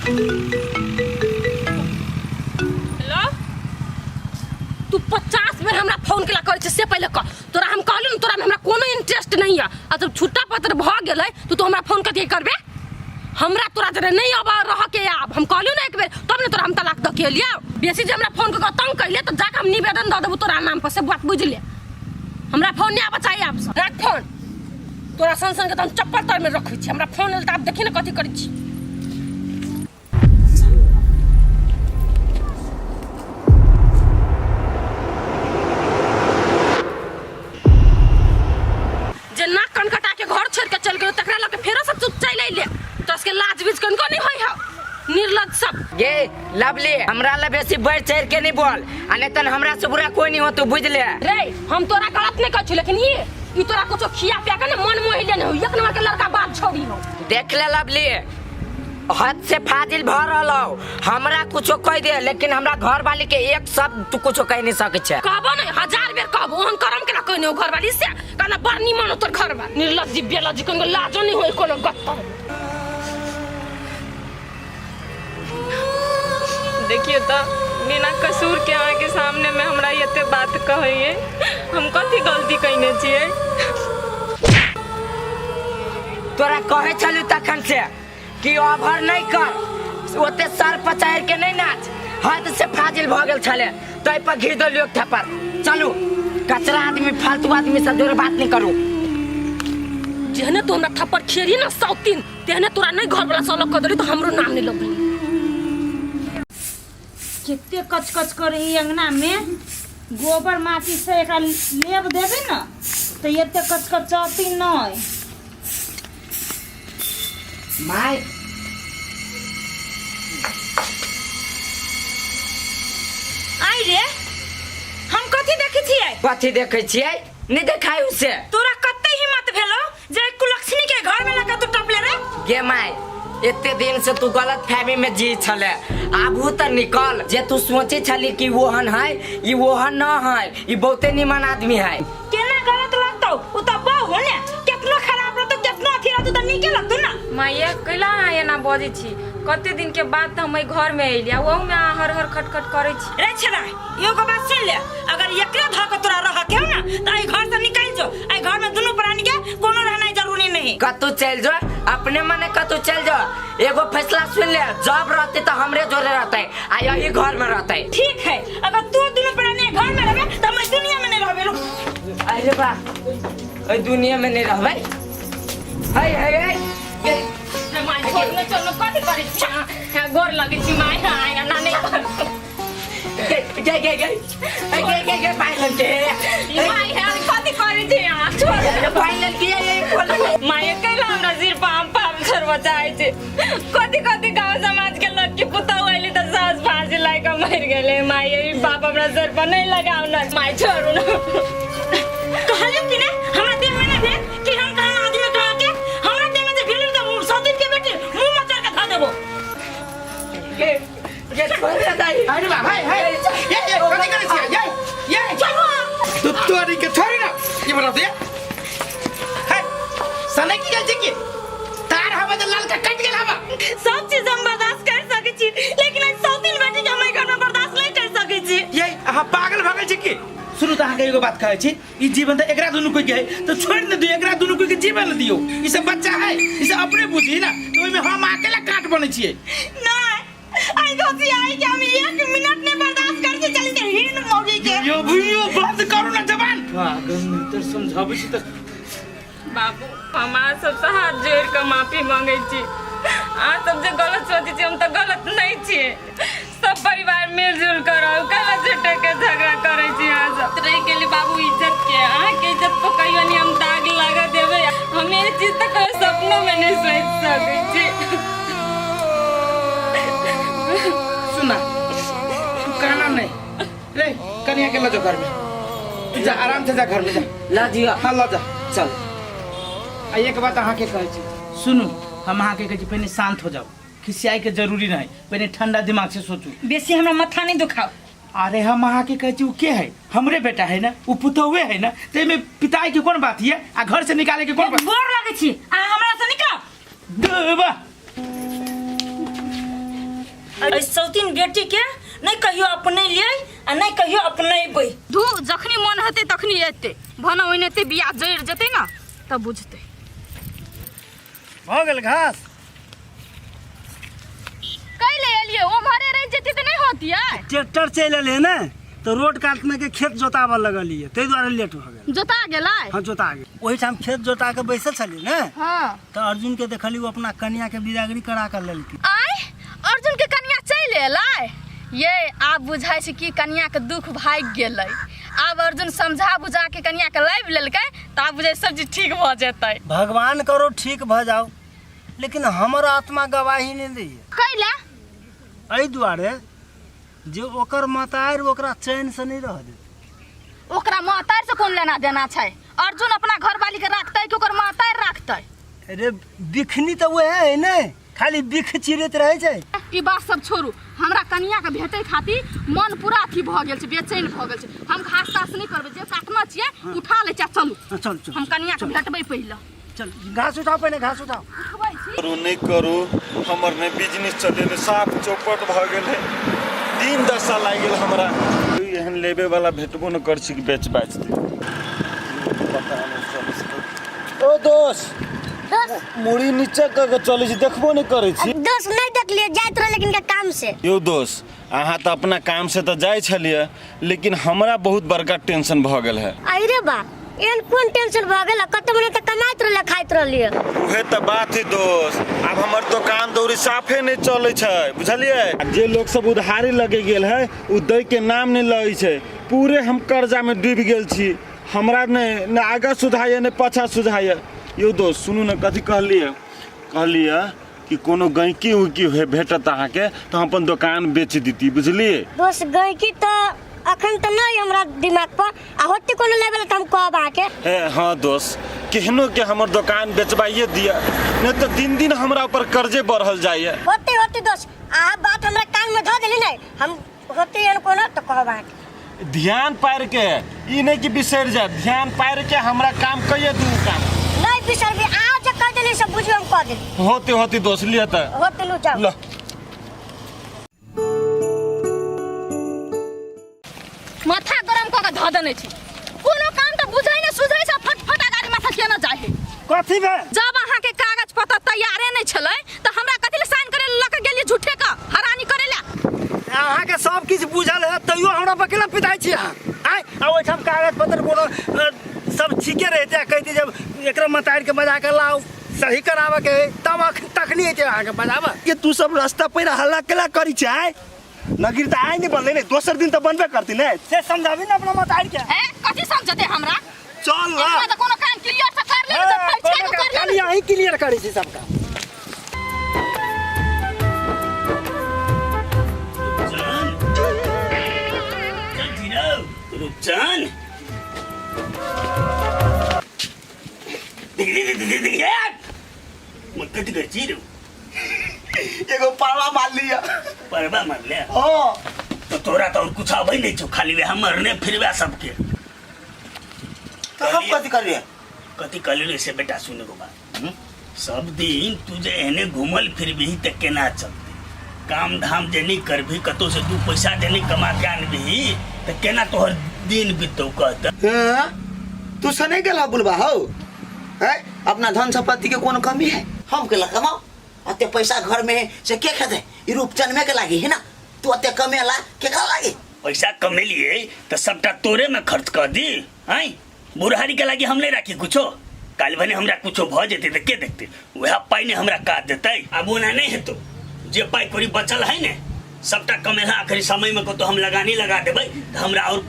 Hello, तू 50 बेर हमरा फोन केला करै छै से पहिले कह। तोरा हम कहली ने, तोरा में हमरा कोनो इंटरेस्ट नहीं है। आ जब छुट्टा पत्र भ गेलै तो तू हमरा फोन कथी करबे? हमरा तोरा जरे नहीं अब रह के आब। हम कहलियो ना एक बेर, तब ने तोरा हम तलाक दऽ के एलियौ। बेसी जे हमरा फोन कऽ के तंग कैले तऽ जाके हम निवेदन दऽ देबौ तोरा नाम पर, से बात बुझि ले। हमरा फोन नहि आबऽ चाही आब से। राख फोन। तोरा सन सन के तऽ हम चप्पल तर में रखै छी। हमरा फोन एल तऽ आब देखी ने कथी करै छी। जे नाक कान कटा के घर छोड़ के चल गेलो, तकरा लऽ के फेरो सब चुप चलि अइले। तोरा सबके लाज बीज कनिको नहि होइ हौ, निर्लज सब। गे लवली, हमरा ला बेसी बढ़ चढ़ के नहीं बोल, आ नहीं तन हमरा से बुरा कोई नहीं हो, तू बुझ ले। रे, हम तोरा गलत नहीं कहै छी, लेकिन ई तोरा कुछो खिया पिया के ने मन मोहि लेने हो। एक नंबर के लड़का बात छोड़ी हो। देख ले लवली, हद से फाजिल भ रहल हो। हमरा कुछो कह दे, लेकिन हमरा घर वाली के एक शब्द तू कुछो कह नहीं सकै छे। कहबो नहीं, 1000 बेर कहबो, ओहन करम केना कहने हो घरवाली से? कहना बड़ निमन हो तोर घरवा। निर्लज्जी बेलज्जी, कोनो लाजो नहीं होई कोनो गत्तर। देखियो तो बिना कसूर के अहाँ के सामने में हमरा एते बात कहैये, हम कथी गलती कइने छियै? तोरा कहे छलू तखन से कि ओवर नहीं कर, ओते सर पचार के नहीं नाच। हद से फाजिल भ गेल छले, तै पर घी देलियो एक थप्पड़। चलू, कचरा आदमी फालतू आदमी से जोरे बात नहीं करू। जेहने तू हमरा थप्पड़ खेली ना 103, तेहने तोरा नहीं घर वाला सलग कर देली तो हमरो नाम नहीं लगली। कते कच कच करे ई अंगना में, गोबर माटी से एकरा लेप देबे न तो एते कच कचती नहीं। My I रे, हम कथी देखै छियै? कथी देखै छियै? नहीं देखाय उसे। तोरा कते हिम्मत भेलो जे कुलक्षणी के घर में लगा तू टपले रे? गे my, एते दिन से तू गलत फहमी में जी छले, आबू त निकल। जे तू सोचे छली कि वोहन है, ई वोहन न है, ई बहुते निमन आदमी है। केना गलत लगतौ? उ त बहु हो ने, केतनो खराब रहतौ, केतनो अथी रहतौ त नीके लगतौ ना। माइया, कैला अहाँ एना बजै छी? कते दिन के बाद त हम एहि घर में अइली, आ ओहू में अहाँ हर हर खटखट करै छी। रे छेड़ा, एगो बात सुन ले, अगर एकरे धऽ के तोरा रह के हो ना त एहि घर से निकल जो। एहि घर में दुनू प्राणी के कोनो रहनाइ जरूरी नहीं। कतौ चल जो, अपने मने कतौ चल जो। एगो फैसला सुन ले, जब रहते त हमरे जोरे रहते, आ यही घर में रहते। ठीक है, अगर तू दुनू प्राणी घर में रहबे त हम एहि दुनिया में नहीं रहबे। रुक। अरे बा, एहि दुनिया में नहीं रहबे। है है है। माय, छोड़ न, चल न, कथी करै छी अहाँ? हाँ, गोर लगै छी my, हाँ, एना नहि करू। गे गे गे गे गे गे फाइनल के my, है कथी करै छी अहाँ? छोड़। फाइनल के ये बोल। My, कैला हमरा सिर पर हम पाप छोड़बऽ चाहै छी? कथी कथी गाँव समाज के लड़की पुतहु अयली तऽ सास फांसी लागि कऽ मरि गेलै। My, ई पाप हमरा सिर पर नहि लगाउ न my, छोड़ू न। कहलियौ कि ने हमरा देह में नहीं भेल कि हम कहाँ आदमी कहाँ के हमरा देह में जे भेल त सौतीन के बेटी मुंह में चढ़ के धऽ देबो। गे गे छोड़ दे दाई। अरे बा भाई हाय, ये ये कथी करै छियै? ये ये चलू। तू तोरी के छोड़ी ना, ये बता दे हे सने की गेल छी की तार हवा जे लाल का कट गेल हवा। सब चीज हम बर्दाश्त कर सकै छी, लेकिन एहि सौतीन बेटी के हम एहि घर में बर्दाश्त नहीं कर सकै छी। ये अहाँ पागल भऽ गेल छी की? सुनू तऽ अहाँके एगो बात कहै छी, ई जीवन तऽ एकरा दुनू कोई के है, तो छोड़ न दियो, एकरा दुनू कोई के जीवन दियो। ई सब बच्चा है, ई सब अपने बुझी ना, तो ओइमे हम अकेला काट बनै छियै। नहीं, आई दोषी आई के हम एक मिनट नहीं बर्दाश्त कर के चली के हीन मौगी के। यो भुइयो बंद करू ना जबान। पागल नहीं तर समझाबै छी तऽ। बाबू, हम अहाँ सबसँ हाथ जोड़ि कऽ माफी मांगै छी। अहाँ सब जे गलत सोचै छी, हम तऽ गलत नहि छियै। सब परिवार मिलजुल कऽ रहू, कैला झूठे के झगड़ा करै छी अहाँ सब? रहि गेलै बाबू इज्जत के, अहाँके इज्जत पर कहियो नहि हम दाग लगा देबै। हम ई चीज तऽ कहियो सपनोमे नहि सोचि सकै छी। सुना, तू काना नहीं रे, कनिया के ल जो घर में, तू जा आराम से जा घर में जा। ल जियो। हाँ ल जा। चल। आ एक बात अहाँके कहै छी, सुनू, हम अहाँके कहै छी पहिने शांत हो जाओ, खिसियाई के जरूरी नहीं, पहिने ठंडा दिमाग से सोचू। बेसी हमरा माथा नहीं दुखाओ। अरे हम अहाँके कहै छी, उ के है? हमरे बेटा है ना, उ पुतहुए है ना, तो एहिमे पिताई के कोन बात ये आ घर से निकाले के कोन बात? गोर लगै छी, अहाँ हमरा से निकाल। देबा। एहि सौतीन बेटी के नहीं कहियो अपने लिए आ नहीं कहियो अपनेबै। धू, जखनी मन हेतै तखनी एतै, भने ओहिनाते बियाह जड़ि जेतै ने तब बुझतै। भऽ गेल घास। कैले एलियै? ओम्हरे रहि जेतै तऽ नहि होतियै? ट्रैक्टर चलि एलै ने तऽ रोड काटमे के खेत जोताबऽ लगलियै, ताहि दुआरे लेट भऽ गेल। जोता गेलै? हाँ, जोता गेल। ओहिठाम खेत जोता के बैसल छलियै ने। हाँ। तऽ अर्जुन के देखलियै, ओ अपना कनिया के बिदागरी करा के लेलकै। आय, अर्जुन के कनिया चलि एलै? ये आब बुझाइ छै कि कनिया के दुख भागि गेलै। आब अर्जुन समझा बुझा के कनिया के लाबि लेलकै तऽ आब बुझाइ सब चीज ठीक भऽ जेतै। भगवान करो ठीक भऽ जाओ, लेकिन हमर आत्मा गवाही नहि दैये। कैला? एहि दुआरे जे ओकर मतारि ओकरा चैन से नहीं रह देतै। ओकरा महतारि से कोन लेना देना छै? अर्जुन अपना घरवाली के राखतै कि ओकर महतारि राखतै? अरे बिखनी तऽ वएह है ने, खाली बिख चिरैत रहै छै। ई बात सब छोड़ू, हमरा कनिया के भेटै खातिर मन पूरा अथी भऽ गेल छै, बेचैन भऽ गेल छै। हम घास तास नहि करबै, जे काटना छियै उठा लै छियै, चलू। हाँ, चल चल। हम कनिया के भेटबै पहिले। चल, घास उठाओ पहिने, घास उठाओ। उठबै छी। करू नहि करू, हमर नहि बिजनेस चले नहि, साफ चौपट भऽ गेल है, दिन दशा लागि गेल हमरा। एहन लेबे वाला भेटबो नहि कर छी कि बेच बाच दे, पता नहि चलै छै। ओ दोस्त, मुड़ी नीचे कऽ के चलै छी, देखबो नहि करै छी। दोस्त, नहीं देखलिए, जाइत रह लेकिन के काम से। यौ दोस्त, अहाँ तऽ अपना काम से तऽ जाइ छलियै, लेकिन हमरा बहुत बड़का टेंशन भऽ गेल है। अरे बा, एहन कोन टेंशन भऽ गेल? कते मने तऽ कमाइत रहले, खाइत रहलियै। उहे तऽ बात है दोस्त, आब हमर दोकान दौरी साफे नहि चलै छै, बुझलियै? आ जे लोग सब उधारी लगे गेल है ओ दै के नाम नहि लै छै। पूरे हम कर्जा में डूबि गेल छी। हमरा नहि ने आगा सुझाइए ने पाछा सुझाइए। यौ दोस्त, सुनू ने, कथी कहलियै? कहलियै कि कोनो गैंकी उंकी भेटत अहाँके तऽ हम अपन दोकान बेच देती, बुझलियै? दोस्त, गैंकी तऽ अखन तऽ नहि हमरा दिमाग पर आ होते कोनो लेवल तऽ हम कहब अहाँके। हे हाँ दोस्त, केहनो के हमर दोकान बेचबाइए दिअ, नहि तऽ दिन दिन हमरा ऊपर कर्जे बढ़ल जाइए। होते होते दोस्त, अहाँ बात हमरा कान में धऽ देली ने, हम होते एहन कोनो तऽ कहब अहाँके। ध्यान पारि के, ई नहि कि बिसरि जाए, ध्यान पारि के हमरा काम कहिए दू काम। नहीं बिसरबी, अहाँ जे कह देली सब बुझियो हम कह देली। होते होते दोस्त, लिअ तऽ। होते लू, जाओ। ल। माथा गरम कऽ के धऽ देने छी, कोनो काम तऽ बुझै ने सुझै छै, फटफट अगाड़ी माथा केना जाइ है। कथी भेल? जब अहाँके कागज पत्र तैयारे नहि छलै तऽ हमरा कथी लए साइन करे लऽ के गेलियै झूठे के हरानी करे लए? अहाँके सब किछु बुझल है तैयो हमरा पर केना पिताइ छी अहाँ? आँय, आ ओहिठाम कागज पत्र कोनो सब ठीके रहिते आ कहिते जब एकरा मतारि के बजा के लाउ सही कराबऽ के है, तब तखनी हेतै अहाँके बजाबऽ के। तू सब रास्ता पर हल्ला केला करी छै? नगीर तऽ आइ नहि बनलै ने, दोसर दिन तऽ बनबे करती ने, से समझाबी ने अपना मतारि के। ए, कथी समझते हमरा? चल ना। एकरा तऽ कोनो काम क्लियर से कर ले, तऽ कोनो पैसा काम कर ले। खाली अहीं क्लियर करै छी सब काम। रूपचंद, देख देख देख देख, देख कथी करै छी रौ? एगो परवा मार लिया। परवा मार ले? हाँ। तो तोरा तो और कुछ आबै नहीं छौ, खाली वएह मरने फिरबे सबके। तो हम कथी करिए? कथी कहलियै से बेटा, सुन एगो बात। सब दिन तू जे एहने घूमल फिरबिही तऽ केना चलतै? काम धाम जे नहीं करबिही, कतौ से दू पैसा जे नहीं कमा के आनबिही तऽ केना तोहर दिन बीतौ, कहत? हाँ? तू सने गेल बुलबा हौ है? अपना धन संपत्ति के कोनो कमी है? हम के कमाओ, अते पैसा घर में है से के खेते? ई रूपचन में के लागी है ना, तू अते कमेला केकरा लागी? पैसा कमेलिए तऽ सबटा तोरे में खर्च कर दी। हैं, बुढ़ारी के लागी हम नहीं राखी कुछो? काल्हि भने हमरा कुछो भऽ जेतै तऽ के देखतै? वएह पाइ ने हमरा काज देतै। आब ओना नहीं हेतौ, जे पाइ कौड़ी बचल है ने सबटा कमेला आखिरी समय में कतौ हम लगानी लगा देबै तऽ हमरा और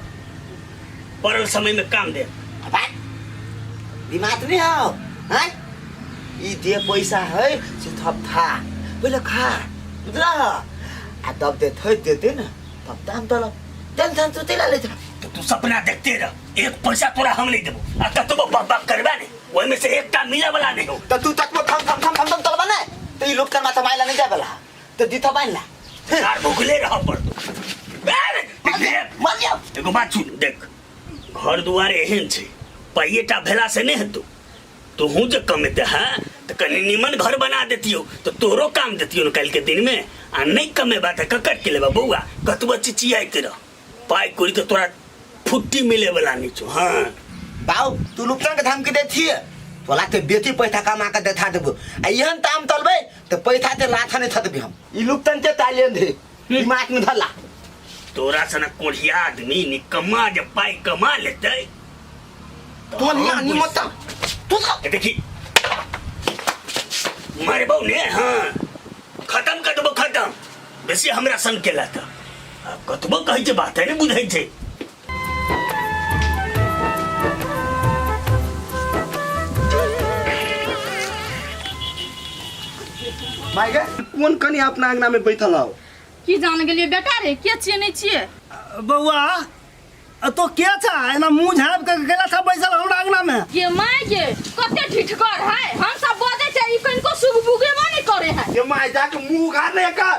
पड़ल समय में काम देत। दिमाग नहीं हो हैं? ई दे पैसा है से थप था पहिले खा, बुझला? आ तब दे थै देते ना तब दाम तलब टेंशन तो तेला ले जा। तो तू सपना देखते रह, एक पैसा तोरा हम नहीं देबो, आ कतबो बाप बाप करबा ने ओहिमे से एकटा मिले वाला नहीं हो। तो तू तकबो थम थम थम थम थम तलबा ने तो ई लोग कर माथा माइला नहीं जाए वाला तो दी थबाइन ला। यार भुखले रह पड़तो। मान लिया। एगो बात सुन, देख घर दुआर एहन छै, पाइएटा भेला से नहीं हेतौ, तोहूँ जे कमेते हैं तऽ कनि निमन घर बना देतियौ तऽ तोरो काम देतियौ ने काल्हिके दिनमे आ नहि कमेबा तऽ ककर के लेबा बौआ कतबो चिचियाइत रह पाइ कौड़ी तऽ तोरा फुट्टी मिले वाला नहीं छौ। हाँ बाऊ तू लुपतन के धमकी देती है तोला के बेटी पैसा कमा के देखा देबो आ एहन ताम तलबे तो पैसा ते लाथा नहीं थतबी हम ई लुपतन के तालियन दे दिमाग में धला तोरा सनक कोढ़िया आदमी निकम्मा जे पाइ कमा लेतै तो ना निमता तू ए देखी मारबौ ने। हाँ खत्म कर देबो खत्म। बेसी हमरा सन केला तऽ आब कतबो कहै छै बात है ने बुझै छै। माय गे कोन कनी अपना अंगना में बैठल हो? की जान गेलिए बेटा रे, के छियै नहि छियै? बौआ तो के छा एना मुंह झाँप के गेला था बैसल हमरा अंगना में? ये my गे कते ठिठगर है, हम सब बजै छै ई कनिको सुगबुगेबो नहि करे है। ये my जाके मुंह उघार नहीं कर,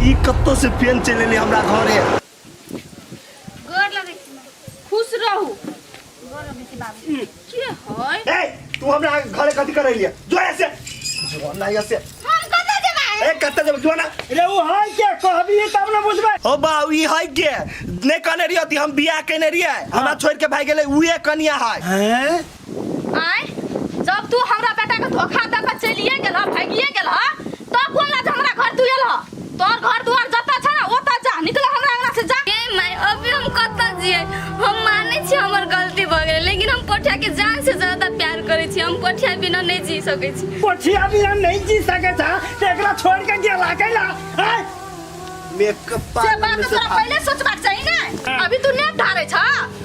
ई कत्तो से पेन चलि एलै हमरा घरे। गोर लगै छी माय। खुश रहू। गोर लगै छी बाबू। के है? ए तू हमरा घरे कथी करै लिया? जो ऐसे जो ना ऐसे। हम कतऽ जेबै? ए कत्ते जेबै जो ना। रे ओ है के कहबी तब ने बुझबै। ओ बाऊ ई है के नहीं कहने रहियो कि हम बियाह केने रहियै, हमरा छोड़ के भाग गेलै उहे कनिया है। हैं? आय जब तू हमरा बेटा के धोखा दऽ के चलिए गेल ह, भागिए गेल ह, तब कोन लाज हमरा घर तू एल ह? तोर घर दुआर जतऽ छ ना ओतऽ जा, निकल हमरा अंगना से जा। ए my अभी हम कतऽ जियै? हम मानै छी हमर गलती भऽ गेलै, लेकिन हम पोठिया के जान से ज्यादा प्यार करै छी, हम पोठिया बिना नहि जी सकै छी। पोठिया बिना नहीं जी सके छा तो एकरा छोड़ के गेला कैला? हैं? मेकअप से पार्लर बात में तो से तोरा पहले सोचबाक चाही ने। अभी तू नेप धारे छ,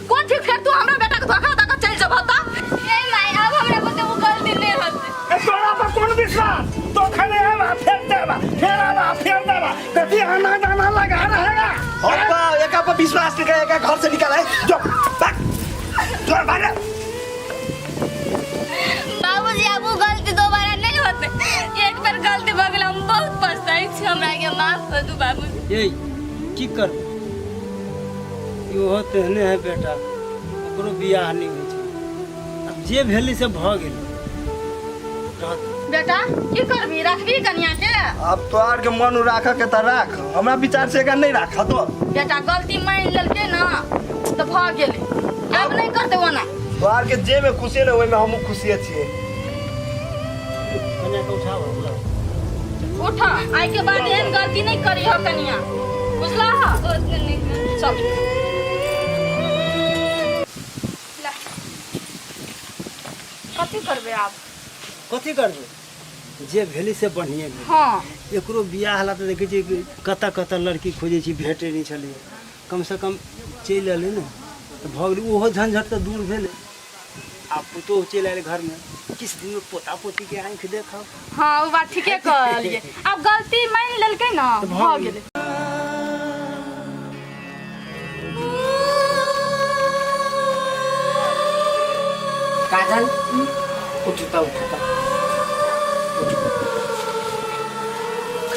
कोन ठीक फेर तू हमरा बेटा के धोखा दऽ के चलि जेबह तऽ? ए my अब हमरा बुते उ गलती नहि होतै। ए तोरा पर कोन विश्वास? तो खने आवा फेर देवा, फेर आवा फेर देवा, कथी आना जाना लगा रहेगा। ओ बाऊ एका पर विश्वास नहीं करे, एका घर से निकाल है जो भाग जो भाग। बाबूजी अब उ गलती दोबारा नहीं होतै, एक बार गलती भऽ गेल हम बहुत पछताइ छी, हमरा के माफ कर दू बाबूजी। ए की करबै, इहो तेहने है बेटा, ओकरो बियाह नहि होइ छै, आब जे भेलै से भऽ गेलै। रहत बेटा की करबी, रखबी कनिया के? अब तोहर के मन राख के त राख, हमरा विचार से एकरा नहीं राख तो। बेटा गलती मान लेलकै ना तऽ भऽ गेलै, आब नहीं करतै ओना। तोहर के जे में खुशी ने ओहि में हमहूँ खुशिये छियै। कनिया के उठाओ बुलाओ। उठ, आइ के बाद एहन गलती नहीं करी हो कनिया, बुझला ह? चल कथी करबै आब? कथी करबै, जे भेलै से बढ़िए भेलै। हाँ एकरो बियाह ला तऽ देखै छियै कि कतऽ कतऽ लड़की खोजै छी भेटै नहि छलै, कमसँ कम चलि एलै ने तऽ भऽ गेलै, ओहो झंझट तऽ दूर भेलै। आब पुतोहु चलि आयल घरमे, किछु दिनमे पोता पोतीके आँखि देखब। हाँ ओ बात ठीके कहलियै, आब गलती मानि लेलकै ने तऽ भऽ गेलै। काजल उठू तऽ उठू तऽ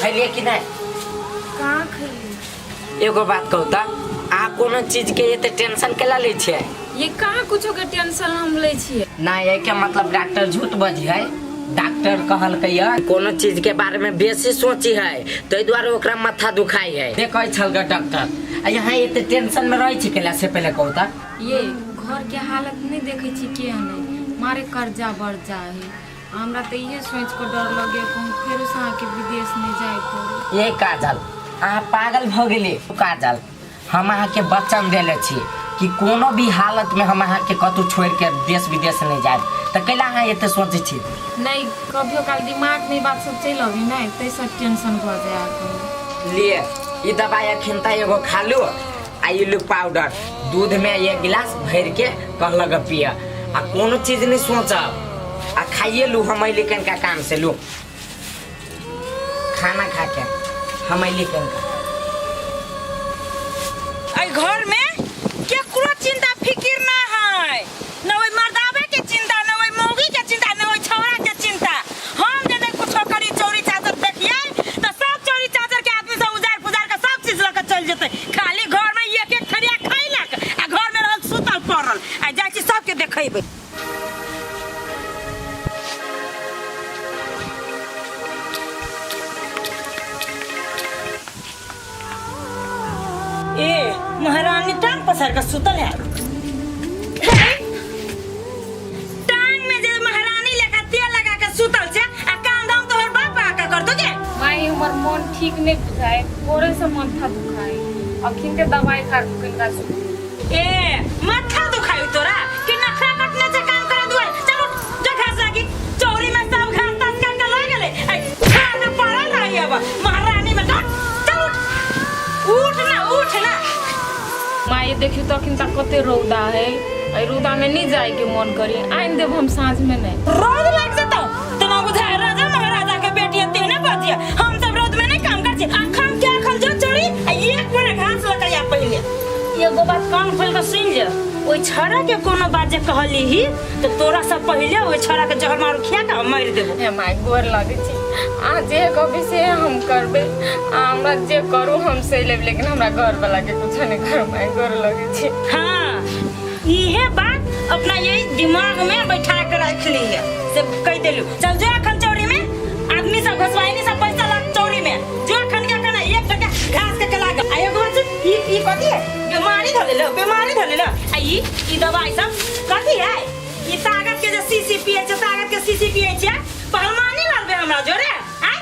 खैलिए कि नहीं? कहाँ खैलिए। एगो बात कहू तऽ अहाँ कोनो चीज के एते टेंशन केला लै छियै? ये कहाँ कुछो के टेंशन हम लै छियै। ना एके मतलब डॉक्टर झूठ बजी है, डॉक्टर कहलकै है कोनो चीज के बारे में बेसी सोची है ताहि दुआरे ओकरा माथा दुखाई है, से कहै छल डॉक्टर। आ यहाँ एते टेंशन में रहै छी केला से पहिले कहू तऽ? ये घर के हालत नहीं देखै छी केहन है, मारे कर्जा बढ़ जाए है, हमरा तऽ इहे सोच के डर लगे कहूँ फेरो से अहाँके विदेश नहीं जाए पड़े। ये काजल अहाँ पागल भऽ गेली। काजल हम अहाँके वचन देले छी कि कोनो भी हालत में हम अहाँके कतहु छोड़ के देश विदेश नहीं जायब, तऽ कैला अहाँ एते सोचै छी? नहीं कभियो काल दिमाग में बात सब चलि अबै ने ताहिसँ टेंशन भऽ जाए अहाँके। लिए ई दवाई अखन तऽ एगो खा लू आ ई लू पाउडर दूध में एक गिलास भरि के कहलक पिय, आ कोनो चीज नहीं सोचब आ खाइए लू। हम अयली कनिका काम से, लू खाना खा के हम अयली कनिका। एहि घर में केकरो चिंता फिकिर ना है, न ओहि मर्दाबे के चिंता, न ओहि मौगी के चिंता, न ओहि छौड़ा के चिंता। हम जे नहीं कुछो करी चौरी चादर देखिए तो सब चौरी चादर के आदमी सब उजार पुजार के सब चीज लऽ के चलि जेतै। खाली घर में एक एक थरिया खैलक आ घर में रहल सुतल पड़ल। आ जाइ छी सबके देखेबै। महारानी टांग पसार के सुतल है। टांग में जे महारानी लेखा तेल लगा के सुतल छे आ काम धाम तोहर बाप आका कर दोगे। माई हमर मन ठीक नहीं बुझाए, भोरे से माथा दुखाए, अखिन के दवाई खा के कनिका सुत। ए माथा दुखाई तोरा कि नखरा कटने से काम करे दुआर। चल उठ, जो घास लागी चौरी में सब घास तास काट के ला गेले। ऐ खान में पड़ल रही अब महारानी में। चल चल उठ, उठ ना, उठ ना। माई देखियो तो अखिन तक कते रौदा है, ऐ रौदा में नहीं जाए के मन करी, आइन देब हम साँझ में नहीं। रौद लाग जतौ तना बुझाय राजा महाराजा के बेटी है तेने बजिया। हम सब रौद में नहीं काम कर छी। अखन के अखन जो चोरी आ एक बड़ा घास लकड़िया पहिले। एगो बात कान खोल के सुन ले, ओइ छड़ा के कोनो बात जे कहली ही तो तोरा सब पहिले ओइ छड़ा के जहर मारू खिया के मारि देबो। हे माई गोर लगे छी, आ जे कहबी से हम करबे, आ हमरा जे करू हम से लेब, लेकिन हमरा घर वाला के कुछ नहीं करू माई, गोर लगे छी। हाँ इहे बात अपना यही दिमाग में बैठा के रख ली है से कह देलू। चल जो अखन चौरी में आदमी सब घसवाइनी सब पैसा लाग चौरी में जो अखन के अखन एक टका घास के लाग। आ एगो बात ई ई कथी है बीमारी धले लो, बीमारी धले लो। आ ई ई दवाई सब कथी है ई ताकत के जे सीसी पिए छै, ताकत के सीसी पिए छै, पहलवानी लड़बे हमरा जोरे। आ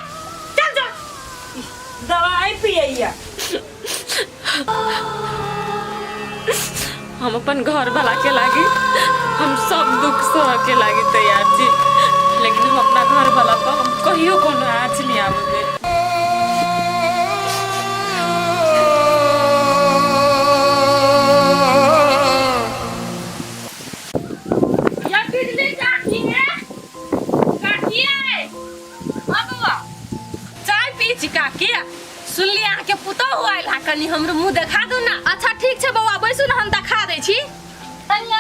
चल जो दवाई पिए। हम अपन घर वाला के लागी हम सब दुख सह के लागी तैयार छी, लेकिन हम अपना घर वाला पर हम कहियो कोनो आँच नहीं आबे देब। या बिजली काकी है, काकी है। हाँ बउआ, चाय पी छी काकी। सुनली अहाँ के पुतोहु आयल हा, कनी हमरो मुंह देखा दू ना। अच्छा ठीक छै बौआ, बैसू ना, हम देखा दै छी। तनिया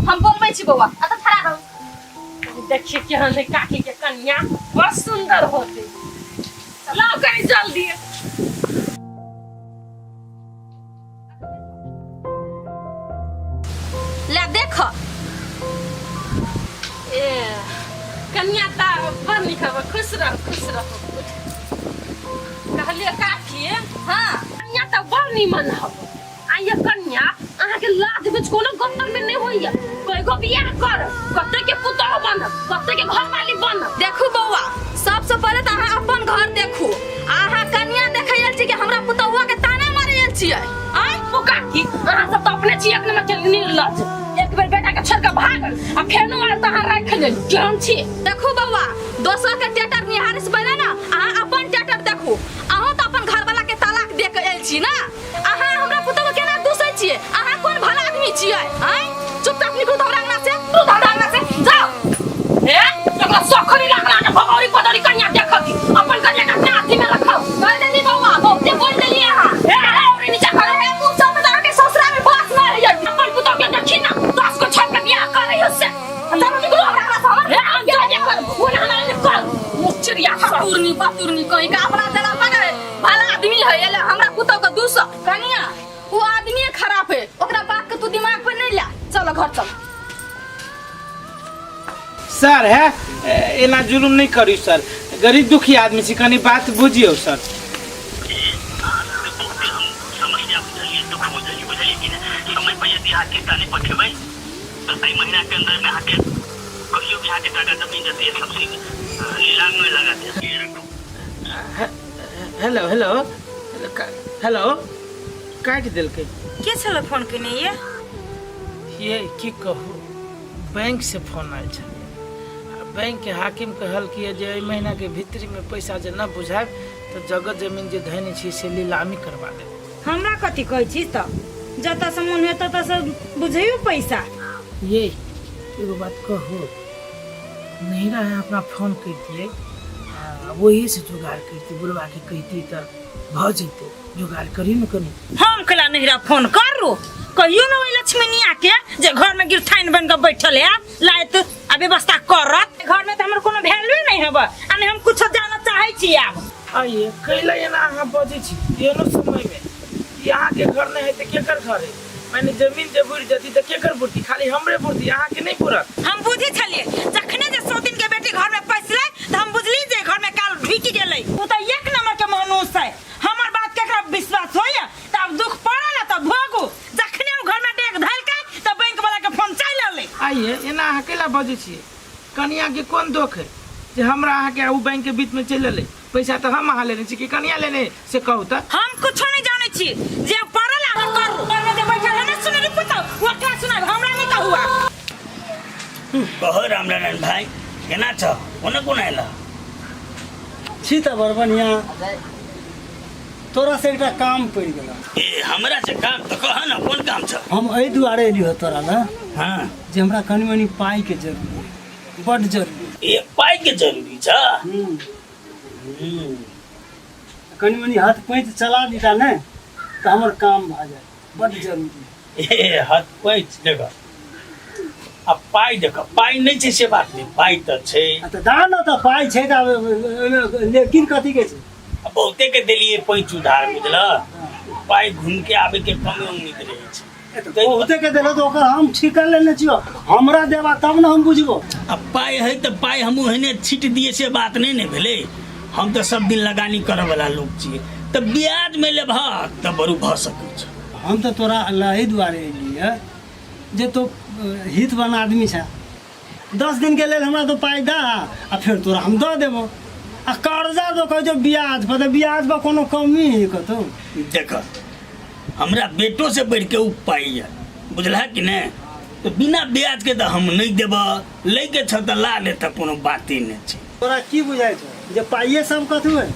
हम बोलबै छी बौआ, अतऽ खड़ा रहू। देखिए केहन है काकी के कन्या, बड़ सुंदर होते। लाओ कनी जल्दी। ले देख। ए कन्या ता बड़ नीक हब, खुश रह, खुश रह। कहलिए काकी, हाँ कन्या त बड़ नीमन हब। आ ये कन्या अहाँ के लाज बीच कोनो गतर में नहीं होइया। कईगो बियाह कर, कते के पुतोह बनब, कते के घरवाली बनब। देखू बौआ, सबसे पहिले त अहाँ अपन घर देखू। अहाँ कन्या देखै आयल छी कि हमरा पुतहुआ के ताना मारै आयल छियै? आँय ओ काकी, अहाँ सब त अपने छी एक नंबर के निर्लज। एक बेर बेटा के छोड़ के भागल आ फेनो आयल त अहाँ राखि लेली, केहन छी? देखू बौआ, दोसर के टेटर निहारे से पहिले ना अहाँ अपन टेटर देखू। अहूँ त अपन घरवाला के तलाक दे के आयल छी ना। अहाँ हमरा पुतहु के केना दूसै छियै? अहाँ कोन भला आदमी छियै? आँय चुपचाप निकलू त हमरा अंगना से, तू हमरा अंगना से जाओ। ए तोरा सखरी लागला के भगौरी पदरी कन्या देखत, अपन कन्या के अपना हाथी में रखो। कर देली बौआ, बहुते बोल देली अहाँ। ए और नीचा करो। ए मुंह सब में अहाँ के ससुरा में बास न होइए। अपन पुतहु के देखी ना, 10 को छोड़ के बियाह कर रही हो से। चलू निकलू हमरा अंगना से, हमर ए हम जा जा कर, वो ना हमरा ने कर। मुचरिया बतुरनी बतुरनी कहीं का अपना जरा मगर भला आदमी है, एले हमरा पुतहु के 200। कनिया वो आदमी खराब है, ओकरा बात के तू दिमाग पे नहीं ला। चलो घर चल। सर है एना जुलुम नहीं करी सर, गरीब दुखी आदमी छी, कनी बात बुझियौ सर। समस्या बुझलिए, दुख बुझलिए, बुझलिए कि नहीं? समय पर यदि अहाँ किस्ता नहीं पठेबै तऽ एहि महीना के अंदर में अहाँके कहियो भी अहाँके टाका जमीन जतै सब चीज नीलाम में लगा देत। हेलो हेलो हेलो, काटि देलकै। के छल फोन केने ये? ये की कहू, बैंक से फोन आयल छलै। बैंक के हाकिम कहल कि जे एहि महीना के भीतरी में पैसा जे न बुझायब तऽ जगह जमीन जे धैने छी से नीलामी करवा देब। हमरा कथी कहै छी तऽ जतऽ से मन हुए ततऽ से बुझैयौ पैसा। ये एगो बात कहू, नहिरा है अपना फोन करितियै आ वही से जुगाड़ करितियै, बुढ़वा के कहितियै तऽ भऽ जैतै। जुगाड़ करी ने कनी। हम केला नहिरा फोन करू? कहियो न ओहि लक्ष्मीनिया के जे घर में गिरथाइन बन के बैठल है लायत आ व्यवस्था करत। घर में तऽ हमर कोनो वैल्यू नहीं हब आ नहीं हम कुछो जानऽ चाहै छी आब। आइए कैला एना अहाँ बजै छी एहनो समय में कि अहाँके घर नहीं है तऽ केकर घर है? माने जमीन जे बुड़ि जती तऽ केकर बुड़ती? खाली हमरे बुड़ती, अहाँके नहीं बुड़त। हम बुझै छलियै जखने जे सौतिन के बेटी घर में पैसलै तऽ हम बुझली जे घर में काल ढुकि गेलै। ओ तऽ एक नंबर के मनुष्य है, हमर बात केकरा विश्वास होइए? तऽ आब दुख पड़ल तऽ बजै छियै? कनियाके कोन दोख है जे हमरा अहाँके ओ बैंक के बीच में चलि एलै? पैसा तऽ हम अहाँ लेने छी कि कनिया लेने से कहू तऽ। हम कुछो नहीं जानै छी, जे पड़ल अहाँ करू। घर में जे बैठल है ना सुनरी पुतौ, ओकरा सुनाब, हमरा नहीं कहू आब। कहो रामनारायण भाई, केना छ? कोना कोना एला? छी तऽ बड़ बढ़िआँ। तोरा से एकटा काम पड़ि गेल। ए हमरा से काम तऽ कह न, कोन काम छ? हम एहि दुआरे एलियो तोरा लए हाँ जे हमरा कनि मनि पाइके जरूरी है, बड्ड जरूरी। ए पाइ के जरूरी छ? कनि मनि हाथ पैंच चला दीता ने तऽ हमर काम भऽ जायत, बड्ड जरूरी। ए हाथ पैंच देख आ पाइ देख, पाइ नहि छै से बात नहि, पाइ तऽ छै। आ तऽ दा ने, तऽ पाइ छै तऽ आब ओहिमे लेकिन कथी के छै? आ बहुते के देलियै पैंच उधार, बुझल? पाइ घूम के आबे के कमे उम्मीद रहै छै। बहुते के देलो तऽ ओकर हम ठीका लेने छियो, हमरा देबा तब ने हम बुझबो। आ पाइ है तऽ पाइ हम ओहने छीट दिए से बात नहि ने भेलै। हम तऽ सब दिन लगानी करऽ वाला लोक छियै, तऽ ब्याज में लेबह तऽ बरू भऽ सकै छै। हम तऽ तोरा लए एहि दुआरे एलियै जे तो हितवान आदमी छै, 10 दिन के लेल हमरा तो पाइ दा आ फेर तोरा हम दऽ देबो। आ कर्जा तो कहै छौ ब्याज पर, तऽ ब्याज पर कोनो कमी है कतौ? देख हमरा बेटो से बढ़ि के उ पाइ यऽ, बुझलह कि नहि? तऽ बिना ब्याज के तऽ हम नहि देबह, लै के छह तऽ ला ले, तऽ कोनो बाते नहि छै। तोरा की बुझाइ छौ जे पाइए सब कथू है?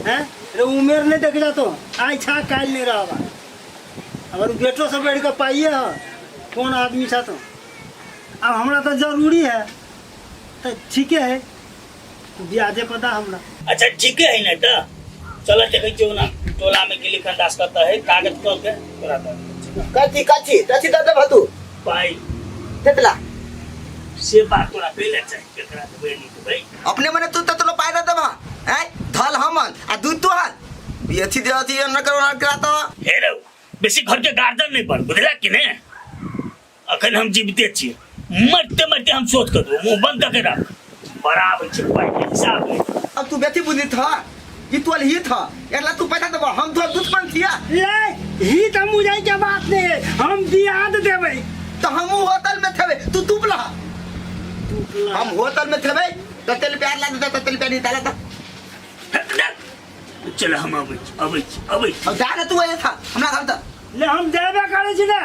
हैं रे, उमेर नहि देख जातो, आइ छा काल्हि नहि रहबा। अगर उ बेटो से बढ़ि के पाइए है, कोन आदमी छा तो? आब हमरा तऽ जरूरी है तऽ ठीके है, ब्याजे पता हमरा। अच्छा ठीके है ने, तऽ चल देखै छियौ ना टोला में गिल्ली खंडास कतऽ है, कागज कऽ के तोरा दऽ दै छियौ। कथी कथी कथी दऽ देबह तू? पाइ। केतना? से बात तोरा पहिले चाही, केकरा देबै नहि देबै। अपने मने तू तऽ तोरा पाइ दऽ देबह? आँय, धल हमन आ दूध तोहर, ई अथी दे अथी न करो न करा तऽ। हे रौ, बेसी घर के गार्जन नहि बन, बुझला कि ने? अखन हम जीविते छी, मरते मरते हम सोच कर देबो, मुंह बंद करके रख। बराबर छै पाइ के हिसाब ले। अब तू बेटी बुद्धि था, ई तोल ही था, एकला तू पैसा देबो, हम तोहर दुश्मन छिया। ले ही त मुझे के बात नहीं है, हम बियाद देबै। तो हम होटल में थेबे, तू तुपला। हम होटल में थेबे तो तेल प्यार ला देता, तो तेल प्यार निकाला था। चल हम अबै छी, अबै छी, अबै छी। अब जा ना तू आया था हमरा घर तक। ले हम देबे करै छी ने,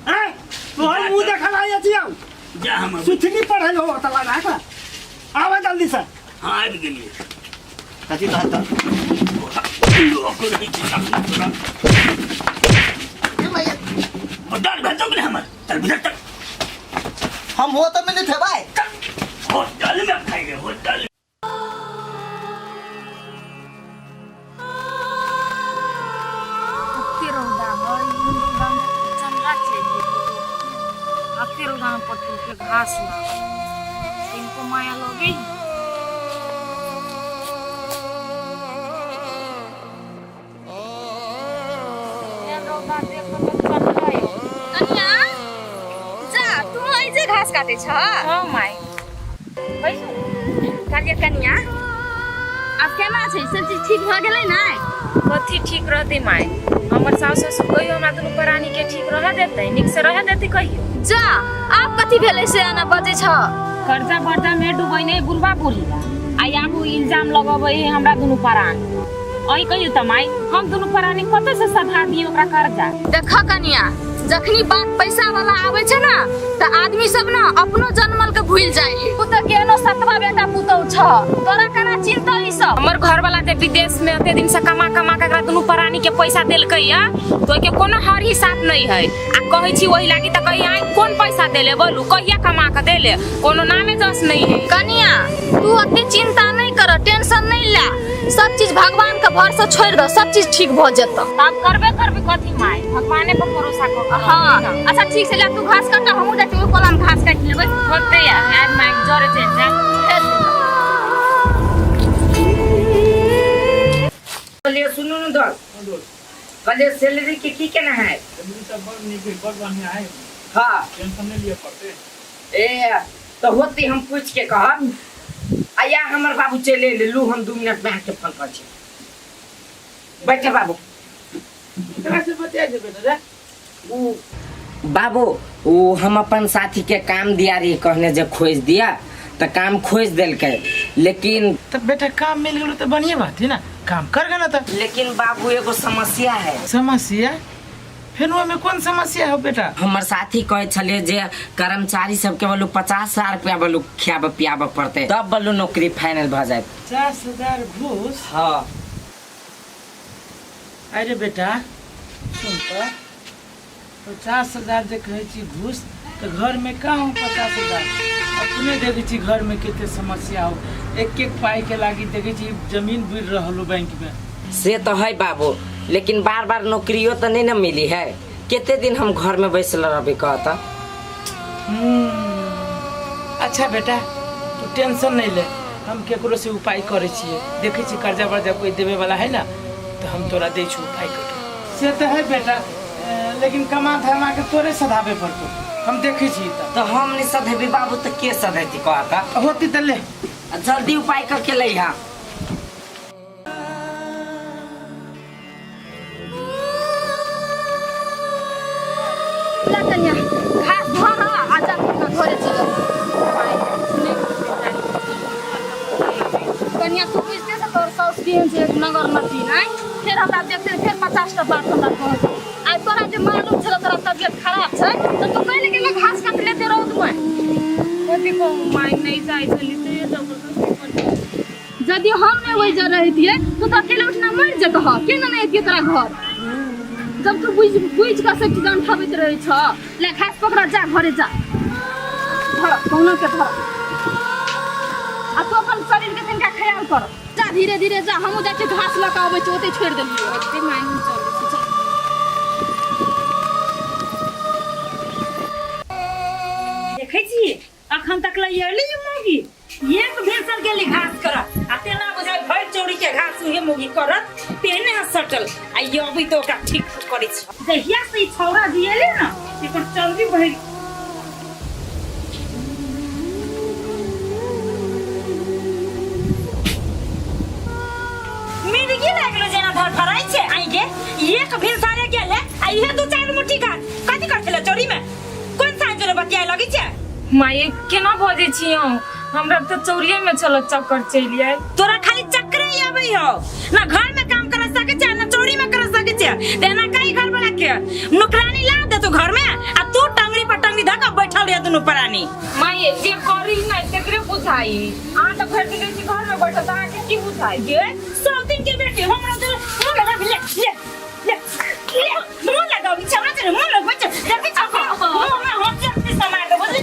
हैं तोहर मुंह देखल आइ छी हम। जा हम अबै। सुथनी पढ़ल हो त लगा के आवे जल्दी से। हाँ आबि गेलियै। कथी कहत? लोक रहै छै तोरा। डर भेजो कि हमर? चल भीतर चल। हम होटल में नहीं थे भाई। होटल में खाई गए होटल। कते रौदा है, एहन रौदा में चंगा चाहिए। कते रौदा में पटुल के घास ना इनको माया लगे। एहन रौदा देख कऽ तऽ चललै। कनिया जा, तू ऐसे घास काटे छ? हाँ माय, बैसू। कहलियै कनिया, आब केना छै? सब चीज ठीक भऽ गेलै ने? कथी ठीक रहतै माय? हमर सासु ससुर कहियो हमरा दुनू प्राणी के ठीक रह देतै? नीक से रह देतै कहियो? जा, आब कथी भेलै से एना बजै छ? कर्जा बर्जा में डूबै नहीं बुढ़वा बुढ़िया, आ आब उ इल्जाम लगबै है हमरा दुनू प्राणी। अहीं कहियो त माय, हम दुनू प्राणी कतऽ से सधा दियै ओकरा कर्जा? देख कनिया, जखनी बात पैसा वाला आबै छै ना तऽ आदमी सब ना अपनो जनमल के भूल जाय है। तू तऽ केहनो सतवा बेटा पुतौ छ, तोरा केना चिंता ई सब? हमर घर वाला जे विदेश में एते दिन से कमा कमा के एकरा दुनू प्राणी के पैसा देलकै या, तो ओइके कोनो हर हिसाब नहीं है। आ कहै छी ओहि लागी तऽ कही आइ कोन पैसा देले बोलू, कहिया कमा के देले, कोनो नामे जस नहीं है। कनिया तू ओते चिंता नहीं कर, टेंशन नहीं ले, सब चीज भगवान के भरोसे छोड़ दो, सब चीज ठीक भ जेतौ। तब करबे करबे कथी माय, भगवाने पर भरोसा कर। हाँ अच्छा ठीक से, ले तू घास काट, हमहूँ जाइ छी ओहि कोला में घास काटि लेबै। होते यार माय, जरे चलि जा। कहलिए सुनू ने दोस्त, कहलिए सैलरी के की केना है? सैलरी सब बड़ नीक है, बड़ बढ़िया है। हाँ टेंशन नहीं लिए पड़ते। ए तो होते हम पूछ के कहब। आया हमर बाबू चले एलै, लू हम 2 मिनट में अहाँके फोन करै छी। बैठे बाबू। केकरा से बतिया छै बेटा रे? उ बाबू ओ हम अपन साथी के काम दिया रही कहने जे खोज दिया तऽ काम खोज देलकै लेकिन तऽ बेटा काम मिल गेलो तऽ बढ़िया बात है ना काम कर ना तऽ लेकिन बाबू एगो समस्या है समस्या फेर ओहिमे कोन समस्या हो बेटा हमर साथी कहै छलै जे कर्मचारी सबके बोलू 50,000 रुपया बोलू खियाबऽ पियाबऽ पड़तै तब बोलू नौकरी फाइनल भऽ जायत 50,000 घूस हाँ अरे बेटा सुन तऽ 50,000 जे कहै छी घूस तऽ घरमे कहाँ हो 50,000 अपने देखै छी घरमे कते समस्या हो एक एक पाइके लागि देखै छी जमीन बुड़ि रहल हो बैंकमे से तऽ है बाबू लेकिन बार बार नौकरियो तऽ नहीं ने मिली है कते दिन हम घर में बैसल रहबै कह तऽ अच्छा बेटा तू टेंशन नहीं ले हम केकरो से उपाय करै छियै देखै छी कर्जा वर्जा कोई देवे वाला है ना तऽ हम तोरा दै छी उपाय करके से तऽ है बेटा लेकिन कमा धमा के तोरे सधाबे पड़तो हम देखै छी तऽ तऽ हम नहीं सधेबी बाबू तऽ के सधेती कह तऽ होती तऽ ले जल्दी उपाय करके ले हा ला कन्या घास धर आ जा घरे चल कन्या तू बुझते से तोर साउस केहन छै एक नगर नटी नहि फेर हमरा देखते फेर 50 टा बात हमरा कहत आइ तोरा जे मालूम छलो तोरा तबियत खराब छै तऽ तू कहि गेल घास काट लेते रौद में कथी कहू माय नहीं जाइ छली तऽ जबरदस्ती कर यदि हम नहीं वही जर रहितियै तो तो अकेले उठना मरि जेतह केना नहीं अतियै तोरा घर जब तू बुझ बुझ कऽ सब चीज अंठाबैत रहै छ ले घास पकड़ जा घरे जा धर कहुना के धर आ तू अपन शरीर के तनिका ख्याल कर जा धीरे धीरे जा हमहूँ जाइ छियै घास लऽ कऽ अबै छी ओतै छोड़ि देलियै ओते माय हम चलै छी जा। देखै छी अखन तक ले एली मौगी एक भेसर गेली घास कर आ तेना बुझाइ भरि चौरी के घास उहे मौगी करत तेहने है सटल आ ई अबै तऽ ओकरा ठीक करै छी जहिया से ई छौड़ा जी एले ना एकर चौरी भरि मिर्गी लागलो जेना धड़फड़ाइ छै आइ के एक भिनसारे गेले आ इहे दू चारि मुट्ठी घास कथी करथिले चोरी में कोन साँझ जोरे बतियाए लगै छै माये केना बजै छी अहूँ हमरा तऽ चौरिये में छल चक्कर चलि आयल तोरा खाली चक्करे ही आबै हौ ना घर में काम कर सकै छै ना चोरी में कर सकै छै ते एना कहीं घर वाला के नौकरानी ला दे तू घर में आ तू टंगरी पर टंगरी धऽ के बैठल रह दुनू प्राणी माये जे करी नहि तेकरे बुझाई अहाँ तऽ भरि दिन रहै छी घर में बैठल तऽ अहाँके की बुझाई गे सब दिन के बेटी हमरा तो मुंह लगा ले ले ले ले मुंह लगाबै छै हमरा मुंह लगबै छै देखै छै मुंह में हम जल्दी समार देबो बुझली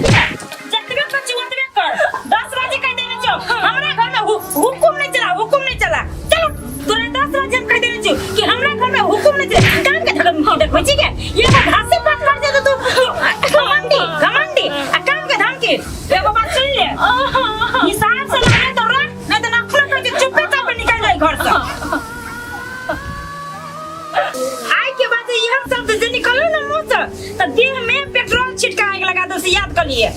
जतबे कर छी ओतबे कर 10 बजे कह देने छौ हमरा घर में हुकुम नहीं चला हुकुम नहीं चला चलो तोरा 10 बजे हम कह देने छौ कि हमरा घर में हुकुम नहीं चला काम के धमकी देखबै छी के ये तो घासे पात कर दे तू घमंडी घमंडी आ काम के धमकी एगो बात सुन ले हिसाब से लागे तोरा नहीं तो नाखून करके चुप्पे चापे निकल जाए घर से आइ के बाद यह शब्द जे निकलल ना मुंह से त देह में पेट्रोल छिटका आग लगा दो से याद कर लिए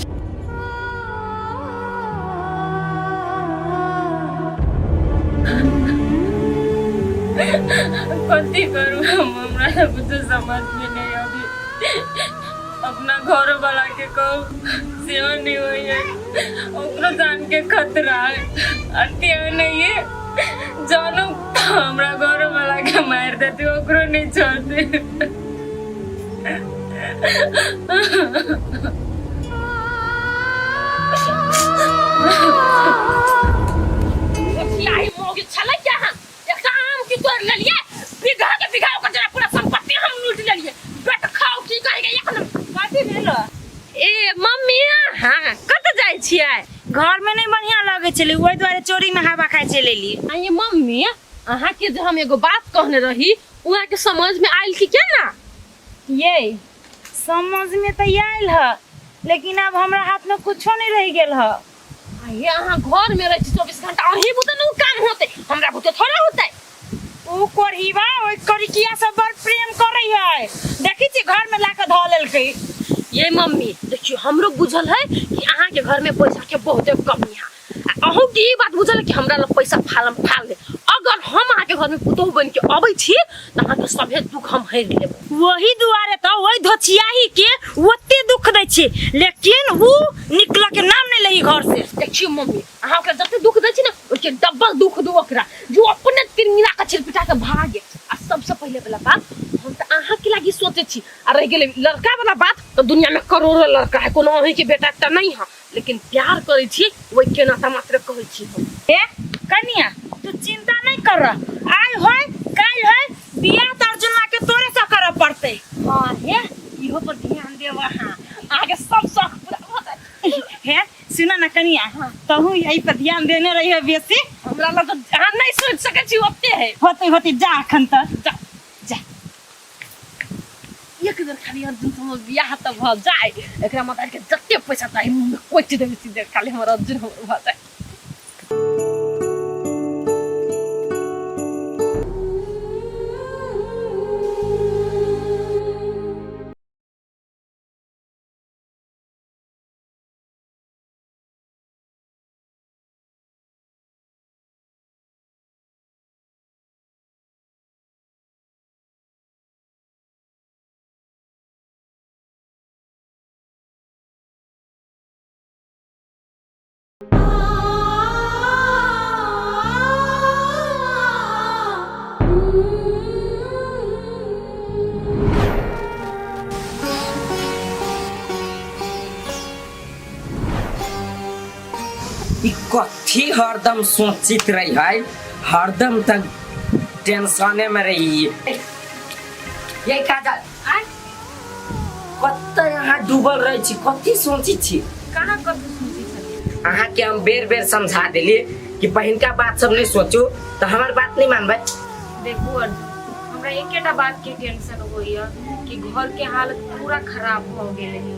कथी करू हम हमरा तऽ कुछो समझ में नहीं अभी अपना घर वाला के कहू सेहो नहीं होइए ओकरो जान के खतरा है अत्या नहीं है जानो हमरा घर वाला के मार देते ओकरो नहीं छोड़ते लाही मोगी छलै क्या हम एकटा आम की तोड़ लेलिए बीघा के बीघा ओकर जरा पूरा संपत्ति हम लूट लेलिए बेट खाओ की कहेगा एक नंबर कथी भेल ए मम्मी अहाँ कतऽ जाइ छियै घर में नहीं बढ़िया लगे छलै ओहि दुआरे चोरी में हवा खाइ चलि एली आ ये मम्मी अहाँके जे हम एगो बात कहने रही ओ अहाँके समझ में आयल कि केना ये समझ में तऽ आयल ह लेकिन अब हमरा हाथ में कुछो नहीं रह गेल ह आ ये अहाँ घर में रहै छी 24 घंटा अहीं बुते ने उ काम होतै हमरा बुते थोड़ा होतै उ कोढ़ीबा ओहि करिकिया से बड़ प्रेम करै है देखै छी घर में ला के धऽ लेलकै ये मम्मी देखियो हमरो बुझल है कि अहाँ के घर में पैसा के बहुते कमी है आ अहूँ के ई बात बुझल कि हमरा लग पैसा फालम फाल दे। अगर हम अहाँके घर में पुतोहु बन के अबै छी तऽ अहाँके सभे दुख हम हरि लेब। वही दुआरे तो वही धोचियाही के ओते दुख दै छी, लेकिन ऊ निकल के नाम नहीं लही घर से। देखियो मम्मी, अहाँ ओकरा जते दुख दै छी ने ओहिके डबल दुख दू ओकरा, जो अपने तिरमिला के छिलपिटा के भागे। आ सबसे पहिले वाला बात हम तऽ अहाँके लागी सोचै छी, आ रहि गेलै लड़का वाला बात तऽ दुनिया में करोड़ों लड़का है, कोनो अहीं के बेटा तऽ नहीं है, लेकिन प्यार करै छी ओहि के नाता मात्र कहै छी हम। ए कनिया, तू चिंता नहीं कर, आइ होय काल्हि होय बियाह तऽ अर्जुनवा के तोरे से करऽ पड़तै। हाँ हे, इहो पर ध्यान देब अहाँ, अहाँके सब शौक पूरा भऽ जायत। हे सुन ना कनिया, तहु एहि पर ध्यान देने रहियो बेसी। हमरा लग तऽ अहाँ नहीं सोचि सकै छी ओते है। होते होते जा अखन तऽ जा जा। एक बेर खाली अर्जुन से हमर बियाह तऽ भऽ जाय, एकरा माता के जते पैसा चाही मुँह में कोचि देबै सीधे, खाली हमर अर्जुन हमर भऽ जाय। ई कथी हरदम सोचित रही है, हरदम तक टेंशने में रही। ये काजल, कते अहाँ डूबल रहे छी, कथी सोची छी? कहाँ कथी सोची छलियै? अहाँ के हम बेर बेर समझा देली कि पहिनका बात सब नहीं सोचू, तो हमार बात नहीं मानबै। देखू अर्जुन, हमरा एकेटा बात के टेंशन होइया कि घर के हालत पूरा खराब भ गेल है,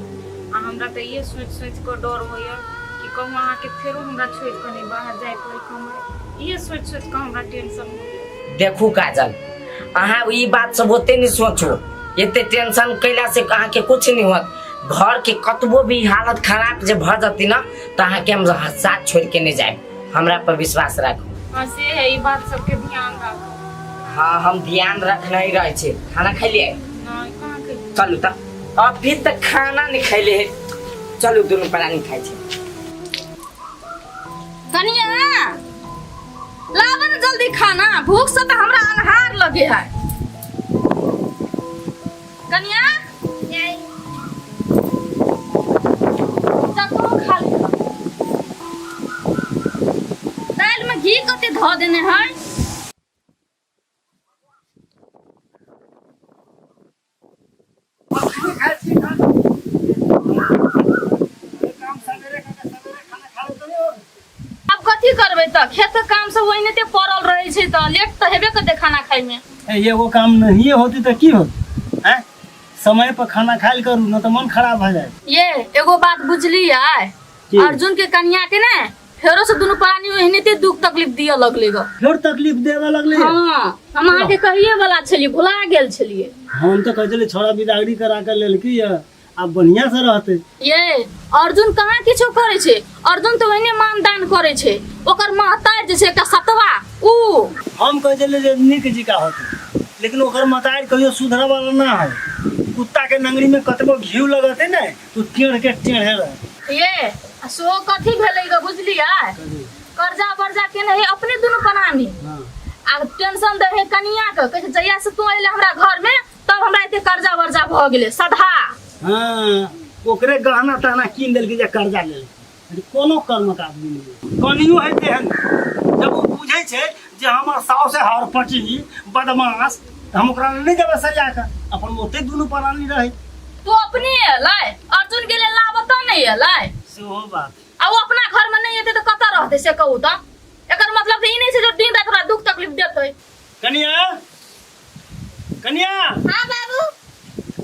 आ हमरा तऽ ये सोच सोच के डर होइया कि कहूँ अहाँ के फेरो हमरा छोड़ के नहीं बाहर जाय पड़े कमाए, ये सोच सोच के हमरा टेंशन होइया। देखू काजल, अहाँ ई बात सब ओते नहीं सोचू, एते टेंशन कैला से अहाँ के कुछ नहीं होत। घर के कतबो भी हालत खराब जे भ जती ना, तो अहाँ के हम साथ छोड़ के नहीं जाए, हमरा पर विश्वास राखू। हाँ से है, ई बात सबके ध्यान राखू। हाँ हम ध्यान रखने ही रहे छे। खाना खैलिए? नहीं, कहाँ खैलिए? चलू त अभी तक खाना नहीं खैले है, चलू दोनों प्राणी खाइ छे। कनिया लाबे न जल्दी खाना, भूख से तो हमरा अन्हार लगे है। कनिया जा तू खा ले। दालि में घी कते धऽ देने है। आब कथी करबै तऽ खेत के काम सब ओहिनाते पड़ल रहै छै तऽ लेट तऽ हेबे करतै खाना खाइमे। एगो काम नहीं होती तऽ की होत? हैं? समय पर खाना खाइल करू न तऽ मन खराब भऽ जाए। ये एगो बात बुझलियै? की? अर्जुन के कनिया के ने फेरो से दुनू प्राणी ओहिनाते दुख तकलीफ दिअ लगले ग। फेर तकलीफ देबऽ लगले? हाँ, हम अहाँके कहिए वाला छलियै, भुला गेल छलियै। हम तऽ कहै छलियै छोड़ा बिदागरी करा के लेलकी यऽ, आब बढ़िया से रहते। ये अर्जुन कहाँ किछो करै छै, अर्जुन तऽ ओहिने मानदान करै छै। ओकर महतारि जे छै एकटा सतवा ऊ। हम कहै छलियै जे नीक जिका होतै, लेकिन ओकर महतारि कहियो सुधरऽ वाला ना है। कुत्ता के नंगरी में कतबो घिउ लगतै ने तो टेढ़ के टेढ़े रहतै। ये आ सेहो कथी भेलै ग बुझलियै? कर्जा वर्जा केने है अपने दुनू प्राणी। आ टेंशन दै है कनिया के, कहै छै जहिया से तू अयले हमरा घर में तब हमरा एते कर्जा वर्जा भऽ गेलै सधा। हाँ, ओकरे गहना तहना कीन देलकै जे कर्जा लेलकै। कोनो कर्मक आदमी नहीं। कनियो है तेहन, जब ओ बुझै छै जे हमर साउस है हरपटी बदमाश, तऽ हम ओकरा लग नहि जेबै सरिया कऽ, अपन ओते दुनू प्राणी रहै। तू अपने एलै, अर्जुन गेलै लाबऽ तऽ नहि एलै। सेहो बात। आ ओ अपना घर में नहि एतै तऽ कतऽ रहतै से कहू तऽ? एकर मतलब तऽ ई नहि छै जे दिन राति ओकरा दुख तकलीफ देतै। कनिया, कनिया। हाँ बाबू।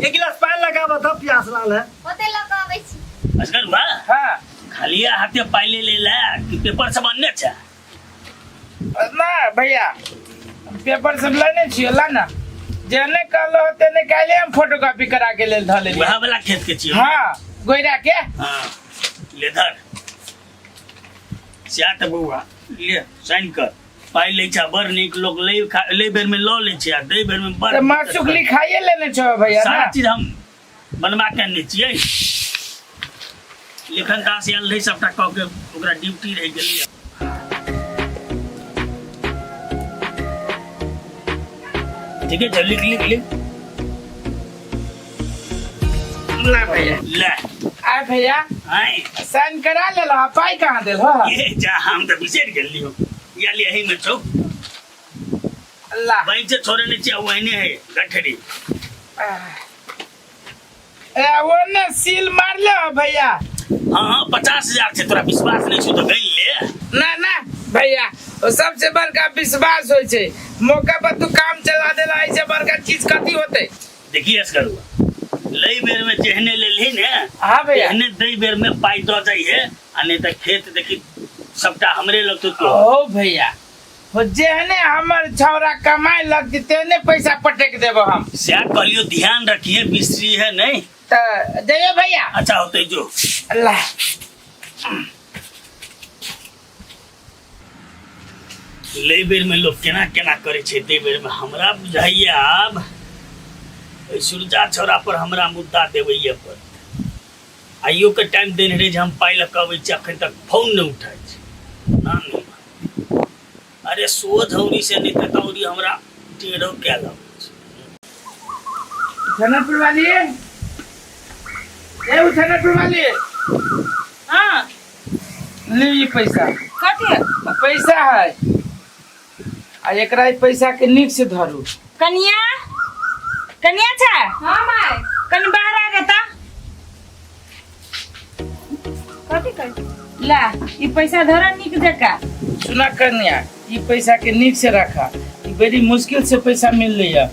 एक गिलास पानी लगाबऽ तऽ प्यास लागल है। ओते लऽ कऽ अबै छी। असगर बा? हाँ। खालिया हाथे पाइ ले ले ला कि पेपर सब अनने छै? ना भैया, पेपर सब लेने छियो, ला ना। जे नहि कहलो होते नहि काल्हि हम फोटोकॉपी करा के लेल धऽ लेलियै। वएह वाला खेत के छियो? हाँ, गोइरा के। हाँ, ले धर। सएह तऽ बौआ ले साइन कर पाइ लै छै बड़ नीक लोक लै लै बेर में लऽ लै छै आ दै बेर में बड़ तऽ मासुक लिखाइए लेने छौ भैया सारा चीज हम बनवा के अनने छियै लेखन दास आयल रहै सबटा कऽ के ओकरा ड्यूटी रहि गेलै। ठीके छै, लिख लिख लिख। ला भैया। ले। आय भैया। आय। साइन करा लेला, पाई कहाँ देल हो? ये जा, हम तऽ बिसरि गेली हो। या ले एही में छौ। अल्लाह। बैंक से छोड़े नहीं छियै, ओहने है गठरी। ए वो ने सील मार ले हो भैया। हाँ हाँ 50,000 छै, तोरा विश्वास नहीं छौ तऽ गनि ले। ना ना भैया, ओ सबसे बड़का विश्वास होइ छै, मौका पर तू काम चला देला, ऐसे बड़का चीज कथी होते। देखिए असगरुआ, लई बेर में जेहने लेलही ने, हाँ भैया। तेहने दई बेर में पाई दऽ जाइहे, आ नहीं तऽ खेत देखी सबटा हमरे लगतौ तो। ओ भैया, हो जेहने हमर छौरा कमाए लगती तेहने पैसा पटक देबो हम। सएह कहलियो, ध्यान रखिए, बिसरी है नहीं। तऽ जइयो भैया। अच्छा होते जो। अल्लाह। लै बेर में लोग केना केना करे छै, दे बेर में हमरा बुझाइए आब एहि सुरजा छौरा पर हमरा मुद्दा देबैए पर। आइयो के टाइम देने रहे जे हम पाइ लऽ कऽ अबै छी, अखन तक फोन नहि उठाइ छै। ना नहीं। अरे सोझ हौरी से नहीं तऽ तौरी हमरा टेढ़ो कए लगै छै। थानापुर वाली, ए थानापुर वाली। हाँ। ले ई पैसा। कथी? पैसा है, आ एकरा ई पैसा के नीक से धरू। कनिया, कनिया छा? हाँ माय। कनि बाहर आ गेता। कथी कही? ला ई पैसा धरा नीक जका। सुना कन्या, ई पैसा के नीक से रखा, ई बड़ी मुश्किल से पैसा मिल रही है।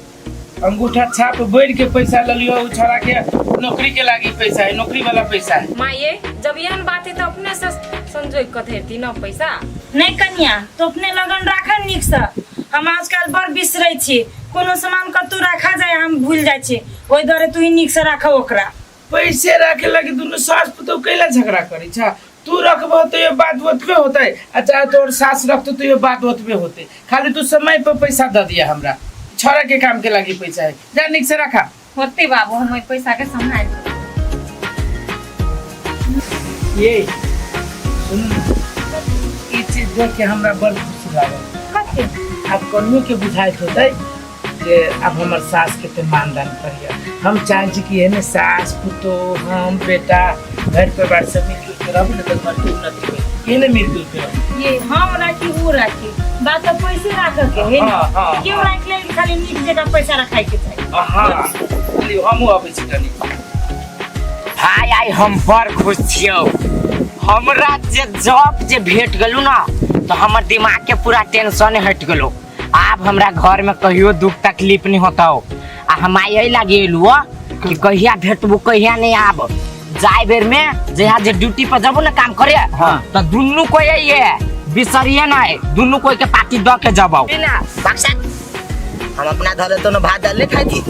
अंगूठा छाप बढ़ के पैसा ले लियो, उ छोड़ा के नौकरी के लागी पैसा है, नौकरी वाला पैसा है। माये जब एहन बात है तो अपने से संजोग के धरती न पैसा। नहीं कन्या, तो अपने लगन राखा नीक से। हम आजकल बड़ बिसरै छी, कोनो सामान कतौ राखा जाए हम भूल जाइ छी, ओहि दुआरे तू ही नीक से राख ओकरा। पैसे राखे लगी दुनू सास पुतोह कैला झगड़ा करै छा? तू रखबो तो ये बात ओतबे होतै, आ चाहे तोर सास रखतो तो ये बात ओतबे होतै। खाली तू समय पर पैसा दे दिया हमरा, छोड़ा के काम के लागी पैसा है, जा नीक से रखा। होते बाबू, हम ओहि पैसा के सम्हाल लेब। ये सुन ना, ई चीज देख के हमरा बड़ खुशी लागल। कथी? आब कनियो के बुझाइत होतै जे आब हमर सास के मानदान करिए। हम चाहे छी कि एहने सास पुतोह हम बेटा घर परिवार सब मिलजुल के रहबू ने तऽ घर के उन्नति होई, एहने मिलजुल के रहबू। ये हम राखी वो राखी, बात तो पैसे राखे के है ना। हाँ, हाँ, क्यों हाँ। राख ले, खाली नीक जगह पैसा रखाई के चाहिए। हाँ, खाली हमहूँ अबै छी कनी। भाई आई हम बड़ खुश छियौ, हमरा जे जॉब जे भेट गेलू ना तो हमर दिमाग के पूरा टेंशन हट गेलो। आब हमरा घर में कहियो दुख तकलीफ नहीं होता हो। आ हम आई एहि लागी एलू हो कि कहिया भेटबू कहिया नहीं। आब जाय बेर में जहिया जे ड्यूटी पर जबू ना काम करे, हाँ। तो दुनू कोई अइहे, बिसरिए नहीं, दुनू कोई के पार्टी the के जबौ। ना, बक्सा। हम अपना घर तो न भात दाल नहीं खाई थी,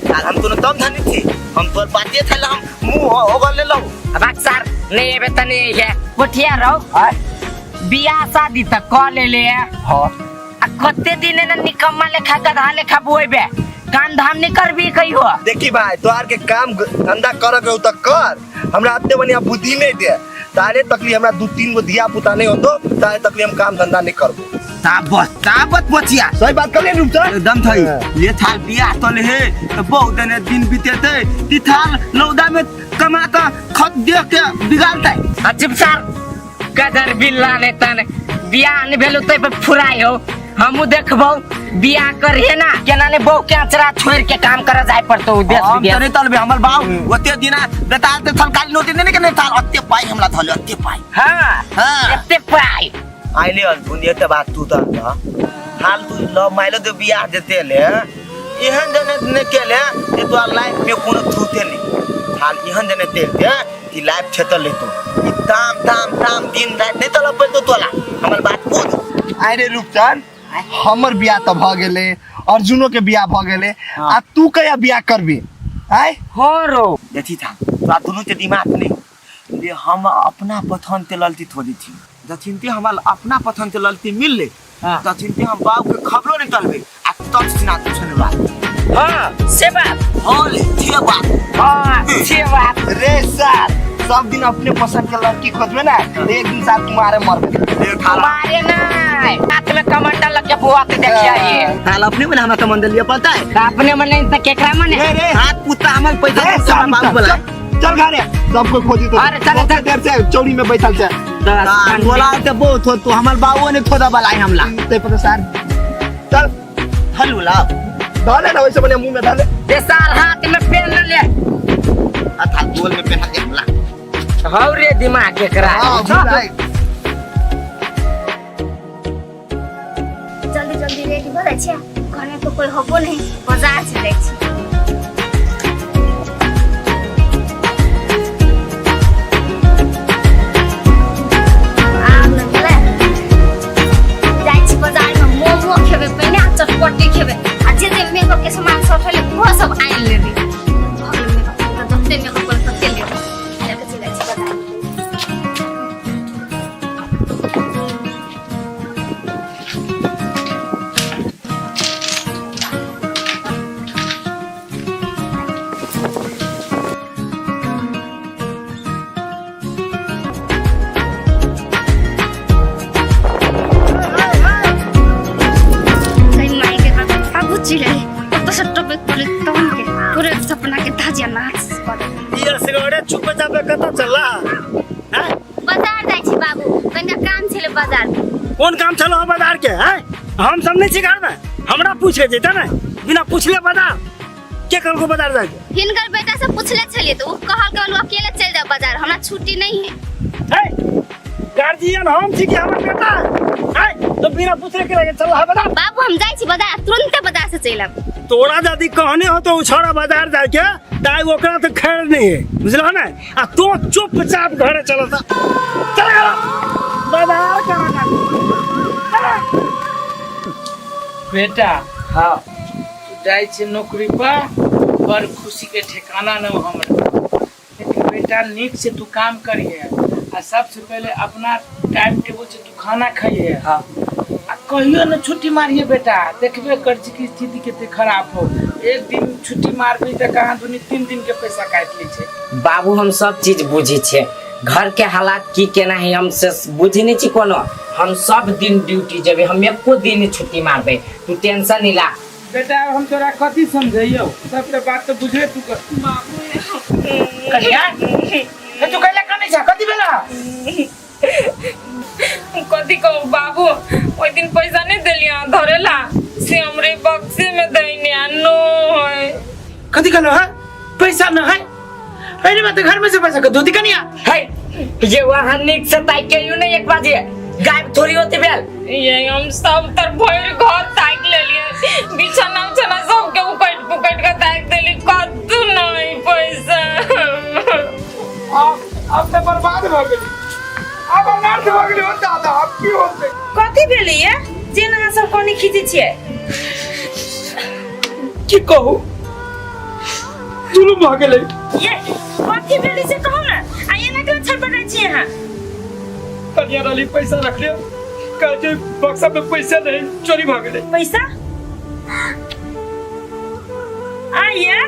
साल हम तो तम धनी थी, हम तोर पातिए थे हम मुंह ओगल ले लहू। अब सर नहीं एबे त नहीं है कोठिया रहो। बियाह शादी त क ले ले। हाँ। आ कते दिन ने निकम्मा लेखा गधा लेखा बोएबे, काम धाम नहीं करबी कहियो। देखी भाई, तोहार के काम धंधा करे के हो त कर, हमरा अत्ते बढ़िया बुद्धि नहीं दे, तारे तकली हमरा 2-3 गो धिया पुता नहीं होतो, तारे तकली हम काम धंधा नहीं करबो। ताबत ताबत बचिया। सही बात कहलिए रूपचंद? एकदम थई। ले थाल बियाह तले हे त बहुत दिन दिन बीतेते, ती थाल लौदा में कमा त खत देख के बिगाड़तै। अजीब सर गदर बिल्ला ने तन बियाह नहीं भेलो तै पर फुराई हो, हमू देखबौ बियाह करिए ना केना ने बहू के अचरा छोड़ के काम करे जाय पड़तो देश हम विदेश। त नहीं तलबे, हमर बाऊ ओते दिना बेताल ते थलकाली नोटी ने के नहीं थाल ओते पाई हमरा धले ओते पाई। हां, हां। एते पाई। आइले अल धुन एते बात तू त न। हाल तू ल माइलो दे बियाह देते ले, एहन जने ने केले जे तोरा लाइफ में कोनो थूते नहीं। हाल एहन जने तेल दे कि लाइफ छेतल लेतो। ई ताम ताम ताम दिन रात नहीं तलब पड़तो तोला। हमर बात बुझ। आइरे रूपचंद, हमर बियाह त भ गेले, अर्जुनो के बियाह भ गेले, आ तू कहिया बियाह करबी? आय? हो रो। देखी था, तोरा दुनू के दिमाग नहीं। ले हम अपना पथन ते ललती थोड़ी थी। जचिनते हमरा अपना पसंद के लड़की मिल ले तचिनते हम बाप के खबरो नहीं करबे आ तब सुना तू सुन बात। हाँ से बात। हाँ ले छे बात। हाँ से बात। रे सार सब दिन अपने पसंद के लड़की खोजबे ना एक दिन साथ तुम्हारे मरबे। मारे ना हाथ में कमंडल लग के बुआ के देखिए ये। हाल अपने में हमरा कमंडल लिया पड़ता है। अपने मन नहीं तो केकरा मन रे रे हाथ पुता हमर पैसा ए, दे बाबू बोला। चल घरे सबको खोजी तो अरे चल चल देर से चौड़ी में बैठल छे। बोला ते बहुत हो तू हमर बाबू ने थोड़ा बलाई हमला ते पता सार चल हल बोला डाले ना वैसे बने मुंह में डाले। दे सार हाथ में पेन ले अथा गोल में पहना दे हमला। हौ रे दिमाग केकरा। हां बुलाई जल्दी जल्दी रेडी भऽ जाइ छियै, घर में तो कोई होबो नहीं, बाजार से जाइ छी। आब ने गेलै जाइ छी बाजार में मोमो खेबै पहिने आ चटपटी खेबै आ जे जे मेकअप के सामान सब छलै ओहो सब आनि लेबै। भऽ गेलै मेकअप तऽ जते मेकअप करबै तते लेबै। लऽ कऽ चलि जाइ छी बाजार। बाजार जाइ छी बाबू, कनिका काम छलै बाजार। कोन काम छलो बाजार के? हैं हम सब नहीं छी घर में, हमरा पूछे जेता ने बिना पूछले बाजार के कहलको बाजार जाय के? हिनकर बेटा से पूछले छलिए तो उ कहल के अकेले चल जाओ बाजार, हमरा छुट्टी नहीं है। है गार्जियन हम छी कि हमर बेटा है तो बिना पूछले के लगे चल बाजार? बाबू हम जाइ छी बाजार, तुरंत बाजार से चलि आब। तोरा दादी कहने हो तो छोड़ा बाजार जाय के ताई ओकरा तो खैर नहीं है, बुझलो ना? आ तो चुपचाप घरे चलता चल गला बाजार करा। बेटा हाँ तू जाइ छै नौकरी पर बड़ खुशी के ठिकाना न हो हमरा, लेकिन बेटा नीक से तू काम करिहे आ सबसे पहले अपना टाइम टेबुल से तू खाना खाइहे। हाँ आ कहियो न छुट्टी मारिए बेटा, देखबे कर छी कि स्थिति कते खराब हो, एक दिन छुट्टी मारबी तऽ कहाँ दुनी 3 दिन के पैसा काटि लै छै। बाबू हम सब चीज बुझी छे, घर के हालात की केना है हम से बुझी नहीं छी कोनो, हम सब दिन ड्यूटी जेबे, हम एको दिन छुट्टी मारबे, तू टेंशन नहीं ला। बेटा हम तोरा कथी समझैयौ, सबटा बात तो बुझबे तू कर। बाबू कनिया ए तू कैला कनै छ, कथी भेला? कथी कहू बाबू, ओइ दिन पैसा नहीं देलिया धरेला से हमरे बक्से में दैने नो है। कथी कहलो है पैसा न है? अरे मत घर में से पैसा के धोती कनिया है ये वहां निक से ताक के you नहीं एक बाजे गायब थोड़ी होती बेल। ये हम सब तर भर घर ताक लेलिए, बिछाना उछाना सब के उकट पुकट के ताक देली, कतू नहीं पैसा। अब तो बर्बाद भ गेली, अब अनर्थ भ गेली हो दादा, अब की होतै? कथी भेलै ये जे अहाँ सब कोनी खींचै छियै? की कहू जुलुम भ गेलै। ये कथी भेलै से कहू ना, आ एना केना छटपटाइ छी अहाँ? कनिया रहली पैसा रखले, कहै छै बक्सा में पैसा नहीं, चोरी भ गेलै। पैसा? आइए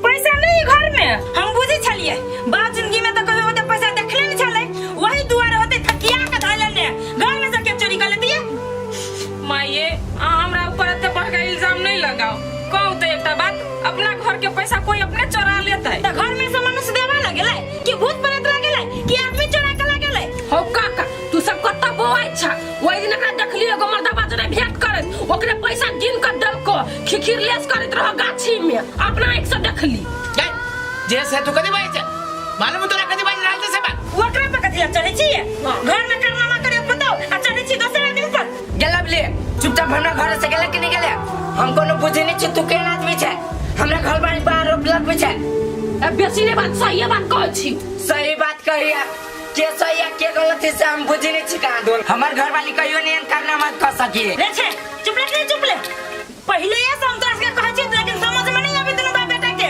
पैसा नहीं घर में, हम बुझै छलियै बाप जिंदगी में तो कभी ओते पैसा देखले नहीं छलै, वही दुआरे होते थकिया के धैले ने घर में से के चोरी कर लेती। माये हमरा ऊपर एते बड़का इल्जाम नहीं लगाओ, कहू तो एकटा बात, अपना घर के पैसा कोई अपने चोरा लेता है तो घर में से मनुष्य देवा लगेलै कि भूत प्रेत लगेलै कि आदमी चोरा के लगेलै? हौ काका तू सब कत्ता बोआइ छा, ओहि दिन एकरा देखली एगो मर्दबा जरे भेंट करैत, ओकरे पैसा गिन के देलको, खिखिर लेस करैत रहो गाछी में, अपना एक से देखली। जे से तू कथी बाजै छै मालूम तोरा कथी बाजि रहल छै से बात? ओकरा पर कथी चढ़ै छी? घर में कारनामा करे बताओ आ चढ़ै छी दोसर आदमी पर। गेलब ले चुपचाप हमरा घर से गेले कि नहीं गेले? हम कोनो बुझे नहीं छी तू केहन आदमी छै, हमरा घर बारी पर आरोप लगबै छै। ए बेसी नहीं बात सही बात कहै छी। सही बात कहिया के सही है के गलत है से हम बुझे नहीं छी कहाँ दोन। हमर घर वाली कहियो नहीं एहन कारनामा कर सकी। रे छे चुप ले चुप ले, पहले ये से हम तोरा के कहै छी लेकिन समझ में नहीं आबे दुनू बाप बेटा के,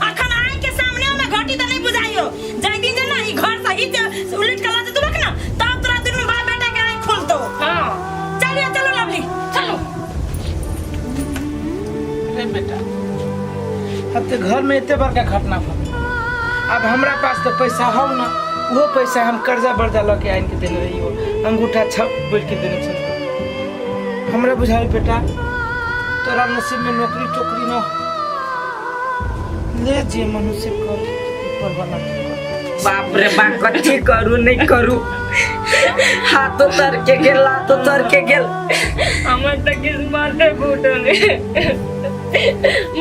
अखन आइ के सामने में घटी त नहीं बुझाइयो, जाय दिन जे ना ई घर सही से उलट के ला जेतु ना तब तोरा दुनू बाप बेटा अब तऽ घरमे एते बड़का घटना भऽ गेल आब हमरा पास तऽ पैसा हौ ना ओहो पैसा हम कर्जा बर्जा लऽ के आनि के देने रहियो अंगूठा छप बोलि के देने छलियै हमरा बुझाइ बेटा तोरा नसीब में नौकरी टोकरी न हो। ले जे मनुष्य कर ऊपर वाला के कर। बाप रे बाप कथी करू नहीं करू हाथो तर के गेल लातो तर के गेल हमर तऽ किस्मते फूटल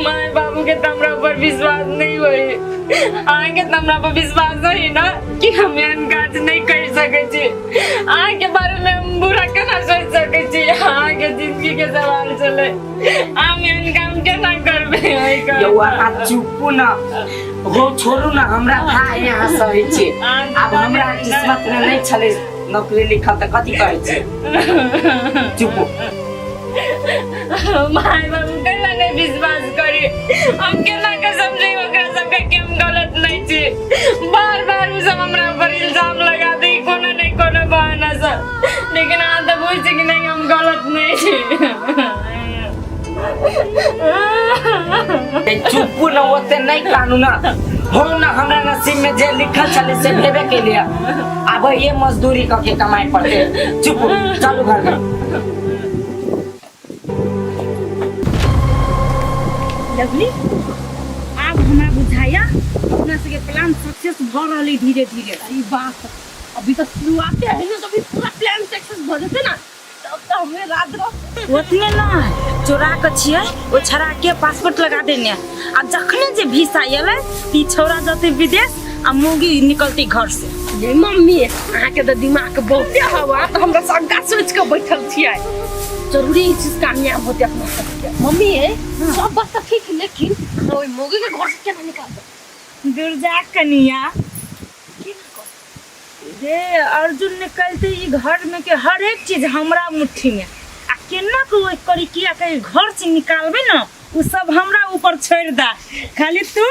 माय बाबू के तऽ हमरा पर विश्वास नहीं होई अहाँके तऽ हमरा पर विश्वास होई ना कि हम एहन काज नहीं कर सकै छी अहाँके बारे में हम बुरा केना सोच सकै छी अहाँके जिंदगी के सवाल छलै हम एहन काम केना करबै यौ अहाँ चुपू न हो छोड़ू न हमरा था यहाँ सही छी आब हमरा किस्मत में नहीं छलै नौकरी लिखल तऽ कथी कहै छी चुपू माय बाबू केना नहीं विश्वास करी हम केना के समझे ओकरा सबके कि हम गलत नहीं छी बार बार उ सब हमरा पर इल्जाम लगा दे कोनो नहीं कोनो बहाना से लेकिन अहाँ तऽ बुझ छी कि नहीं हम गलत नहीं छी ए, चुपू न ओते नहीं कानू न हो न हमरा नसीब में जे लिखल छलै से भेबे के लिए आब ये मजदूरी कऽ के कमाए पड़ते चुपू चलू घर में लवली आब हमरा बुझाया अपना सबके प्लान सक्सेस भऽ रहल है धीरे धीरे ई बात अभी तो शुरुआते है ना अभी पूरा प्लान सक्सेस भऽ जेतै ना तब तो हमें रात रह ओतने नहि चोरा के छियै ओहि छौड़ा के पासपोर्ट लगा देने आ जखने जे वीसा एलै तऽ ई छौड़ा जतै विदेश आ मौगी निकलतै घर से ये मम्मी अहाँके तऽ दिमाग बहुते हवा तऽ हमरा शंका सोच के बैठल छियै जरूरी ई चीज कामयाब होते अपना सबके मम्मी सब बात तऽ ठीक है लेकिन अहाँ ओहि मौगी के घर से केना निकालबै दुर्जा कनिया रे अर्जुन निकलते ई घर में के हर एक चीज हमरा मुट्ठी में आ केना के ओहि करिकिया के घर से निकालबे न उ सब हमरा ऊपर छोड़ दा खाली तू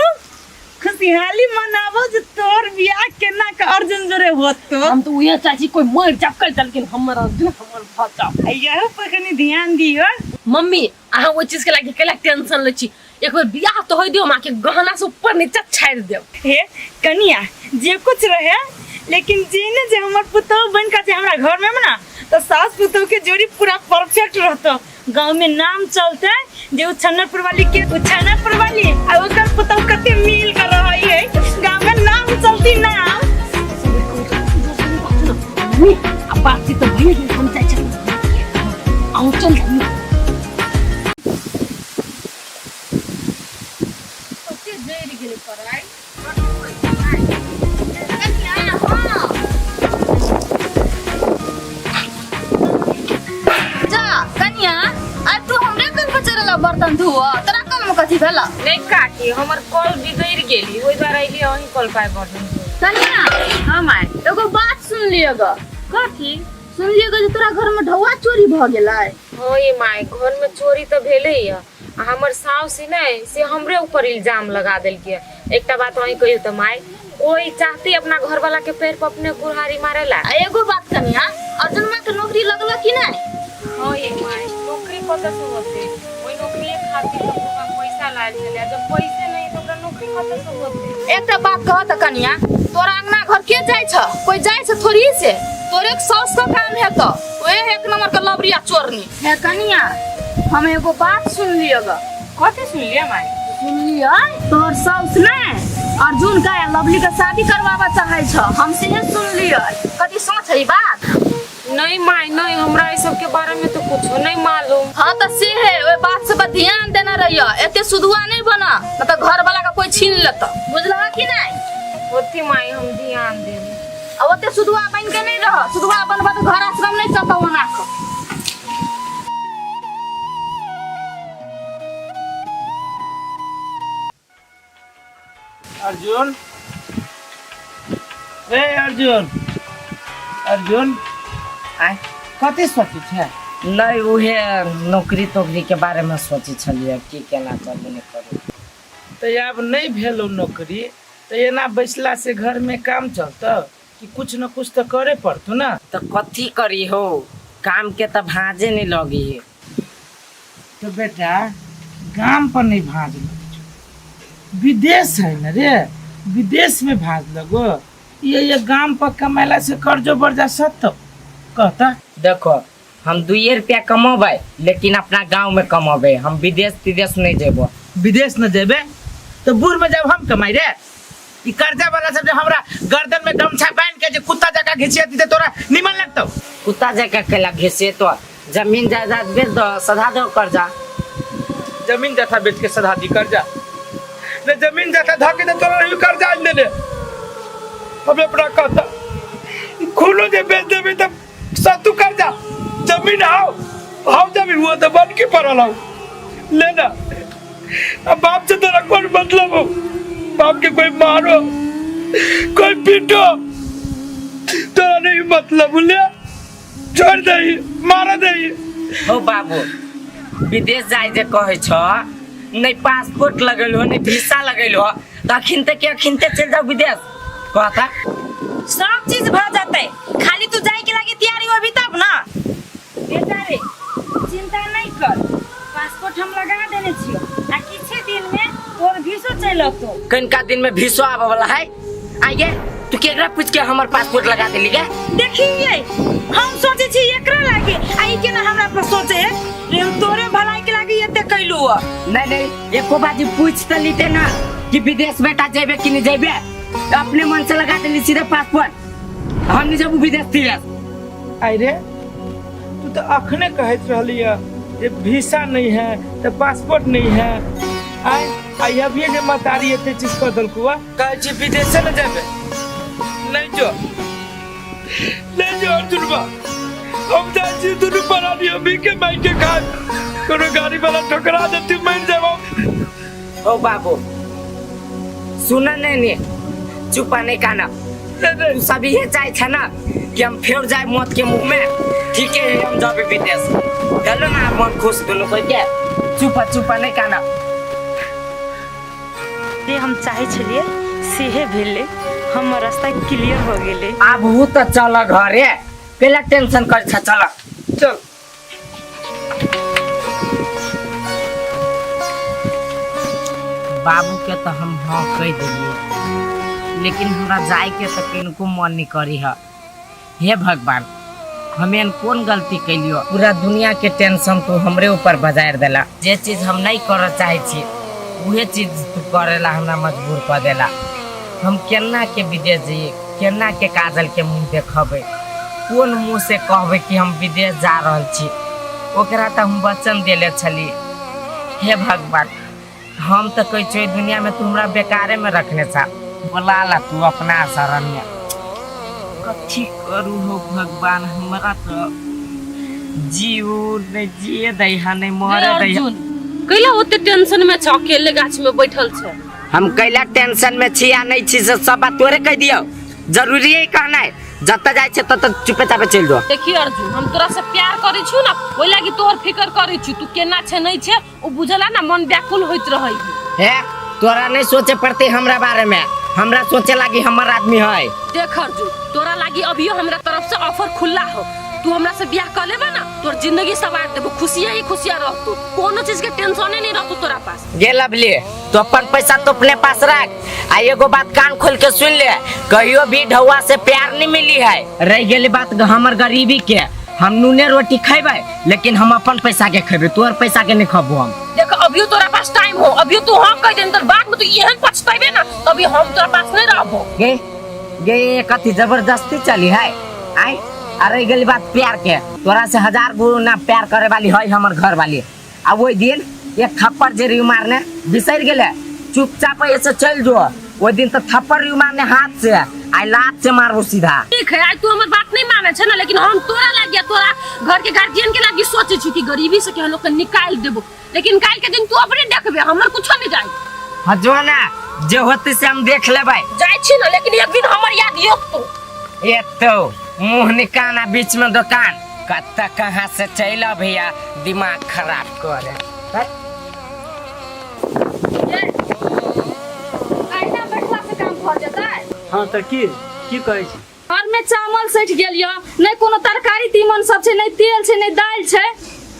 खुशहाली मनाबो जे तोर बियाह केना के अर्जुन जोरे होतो हम तो उहे चाहे छी कोई मर जाब कर लेकिन हमर अर्जुन हमर भऽ जाब आ यहो पर कनी ध्यान दियो मम्मी अहाँ ओहि चीज के लागी कैला टेंशन लै छी एक बेर बियाह तो होय दियो माँ के गहना से ऊपर नीचा छाड़ि देब हे कनिया जे कुछ रहे लेकिन जे ने जे हमर पुतोह बन के जे हमरा घर में ना तो सास पुतोह के जोड़ी पूरा परफेक्ट रहतो गांव में नाम चलते जे उ छन्नरपुर वाली के उ छन्नरपुर वाली आ ओकर पुतोह कते मिल कर रहै है गांव में नाम चलती ना मम्मी अब बातचीत तो भइए गेल हम जाइ छी अहूँ चल जाइए कते जरि गेलै पराइ जा कनिया आइ तू हमरे कल पर चढ़ल बर्तन धोअ तोरा कल में कथी भेल नहि काकी हमर कल बिगड़ि गेली ओहि दुआरे अयली अहीं कल पाइ बर्तन धोअ। कनिया हाँ माय एगो बात सुन लिअ ग कथी सुन लिअ ग जे तोरा घर में ढौआ चोरी भ गेलै हाँ ये माय घर में चोरी तऽ भेलै या आ हमर साउस नहि से हमरे ऊपर इल्जाम लगा देलकै एकटा बात अहीं कहियौ तऽ माय कोई चाहती अपना घर वाला के पैर पर अपने कुल्हाड़ी मारेला आ एगो बात कनिया अर्जुनमा के नौकरी लगल कि नहि हाँ ये माय नौकरी कतऽ से होते ओहि नौकरिये खातिर तऽ ओकरा पैसा लायल छलै जब पैसे नहीं तऽ ओकरा नौकरी कतऽ से होते एकटा बात कह तऽ कनिया तोरा अंगना घर के जाइ छ कोई जाइ छ थोड़ी से तोरे के साउस के काम हेतौ ओहे एक नंबर के लबरिया चोरनी हे कनिया हम एगो बात सुन लिअ ग कथी सुनलियै माय सुनलियै तोहर साउस ने अर्जुन का लवली के शादी करवाबा चाहै छ हम सेहे सुनलियै कथी सच है ई बात नहीं माय नहीं हमरा ई सब के बारे में तो कुछो नहीं मालूम हाँ तऽ से है ओहि बात सब पर ध्यान देना रहिय एते सुधुआ नहीं बना न तऽ घर वाला का कोई छीन लेता बुझलह कि नहीं होती माय हम ध्यान देब आ ओते सुधुआ बन के नहीं रह सुधुआ बनबा तऽ घर आश्रम नहीं चलता ओना के अर्जुन रे अर्जुन अर्जुन आय कथी सोचै छै नहि उहे नौकरी तोकरी के बारे में सोचै छलियै की केना करू नहि करू तऽ आब नहि भेलौ नौकरी तऽ एना बैसला से घर में काम चलतौ कि कुछ न कुछ तऽ करे पड़तौ ना तऽ कथी करी हो काम के तऽ भाजे नहि लगी है तो बेटा गाम पर नहीं भाज लगै छौ विदेश है न रे विदेश में भाज लगो ये गाम पर कमेला से कर्जो बढ़ जा सत्तो कहता देखो हम दुइये रुपया कमेबै लेकिन अपना गांव में कमेबै हम विदेश तिदेश नहीं जेबो विदेश न जेबे तो बूढ़ में जब हम कमाई रे ई कर्जा वाला सब जे हमरा गर्दन में गमछा बांध के जे कुत्ता जका घिचिया दीते तोरा निमन लगतौ कुत्ता जका केला घिसे तो जमीन जायदाद बेच दो सधा दो कर्जा जमीन जायदाद बेच के सधा दी कर्जा ने जमीन जायदाद धके दे तोरा ही कर्जा आनि देने हमें अपना कहता खुलो जे बेच देबे त सतु कर्जा जमीन आओ आओ जमीन वो तो बन के पड़ल आओ लेना अब बाप से तेरा कौन मतलब हो बाप के कोई मारो कोई पीटो तेरा नहीं मतलब ले छोड़ दे मारा दे हो बाबू विदेश जाय जे कहै छ नहीं पासपोर्ट लगल हो नहीं वीसा लगल हो तऽ अखिनते के अखिनते चलि जाओ विदेश कहता सब चीज भ जतै खाली तू जाय के लागी तैयारी होबी तब ना बेटा रे चिंता नहीं कर पासपोर्ट हम लगा देने छियो आ किछे दिन में तोर वीसो चलि अतौ कनिका दिन में वीसो आबऽ वाला है आइए तू केकरा पूछ के हमर पासपोर्ट लगा देली गे देखिए हम सोचे छी एकरा लागे आ ई केना हमरा पर सोचे रे हम तोरे भलाई के लागे एते कैलू ह नहीं नहीं एको बाजी पूछ त लीते ना कि विदेश बेटा जेबे कि नहीं जेबे अपने मन से लगा देली सीधे पासपोर्ट हम नहीं जब विदेश तिदेश अरे तू तो अखने कहत रहली है जे वीसा नहीं है तो पासपोर्ट नहीं है आय आई अभी जे मतारी एते चीज कह देलकू कहै छी विदेशे न जेबे नहीं जो नहीं जो अर्जुन बा हम जाइ छी दुनू प्राणी अभी के माई के खाए कोनो गाड़ी वाला ठोकरा देती मर जाबो ओ बाबू सुन नहीं ने चुप नहीं काना तू सब ये चाहे छे ना कि हम फेर जाए मौत के मुंह में ठीक है हम जाबे विदेश चलो ना मन खुश दोनों कोई के चुप चुप नहीं काना जे हम चाहे छलिए सेहे भेलै हमर रास्ता क्लियर हो गेलै आब हूँ तो चल घरे पहला टेंशन कर छा चल चल बाबू के तो हम हाँ कह दिलिए लेकिन हमरा जाए के तो किनको मन नहीं करी है हे भगवान हम एहन कोन गलती कैलियो पूरा दुनिया के टेंशन तू हमरे ऊपर बजारि देला जे चीज हम नहीं करऽ चाहै छी उहे चीज तू करेला हमरा मजबूर कऽ देला हम केना के विदेश जइए केना के काजल के मुँह देखबै कोन मुँह से कहबै कि हम विदेश जा रहल छी ओकरा तऽ हम वचन देले छली हे भगवान हम तऽ कहै छियै दुनिया में तू हमरा बेकारे में रखने छा बोला ला तू अपना शरण में कथी करू हो भगवान हमरा तऽ जीव नहि जिए दै है नहि मरे दै है अर्जुन कैला ओते टेंशन में छ अकेले गाछ में बैठल छ हम कैला टेंशन में छी या नहीं छी से सब बात तोरे कह दियो जरूरी है कहना है जतऽ जाइ छै ततऽ चुपे चापे चलि जो देखी अर्जुन हम तोरा से प्यार करै छु ना ओहि लागी तोहर फिकर करै छु तू केना छै नहीं छै ओ बुझला ना मन व्याकुल होइत रहै हे तोरा नहीं सोचे पड़ते हमरा बारे में हमरा सोचे लागी हमर आदमी है देख अर्जुन तोरा लागी अभियो हमरा तरफ से ऑफर खुला हो तू हमरा से बियाह कर लेबा ना तोर जिंदगी सवार देबो खुशिया ही खुशिया रहतू कोनो चीज के टेंशने नहीं रहतू तोरा पास गे लवली तो अपन पैसा तो अपने पास रख आ एगो बात कान खोल के सुन ले कहियो भी ढौआ से प्यार नहीं मिली है रह गेली बात हमर गरीबी के हम नूने रोटी खेबै लेकिन हम अपन पैसा के खेबै तोहर पैसा के नहीं खबो हम देख अभियो तोरा पास टाइम हो अभियो तू हाँ कह देन तर बाद में तू एहन पछतेबे ना तभी हम तोरा पास नहीं रहबो गे गे ये कथी जबरदस्ती चली है आय आ रह गेली बात प्यार के तोरा से हजार गुना प्यार करे वाली है हमर घर वाली आ ओहि दिन एक थप्पड़ जे रही मारने बिसरि गेले चुपचाप ऐसे चल जो ओहि दिन तो थप्पड़ रही मारने हाथ से आई लात से मारबो सीधा ठीक है आज तू हमर बात नहीं माने छे ना लेकिन हम तोरा लागी तोरा घर के गार्जियन के लागी सोचे छी कि गरीबी से के हम लोग के निकाल देबो लेकिन काल के दिन तू अपने देखबे हमर कुछो नहीं जाई हाँ जो ना जे होते से हम देख लेबै जाई छी ना लेकिन एक दिन हमर याद यो तू ये तो मुंह निकाना बीच में दुकान कत्ता कहाँ से चल भैया दिमाग खराब करे अहिना बैठला से काम भऽ जेतै हाँ तऽ की की कहै छी घर में चावल सठि गेल यऽ नहि कोनो तरकारी तीमन सब छै नहि तेल छै नहि दालि छै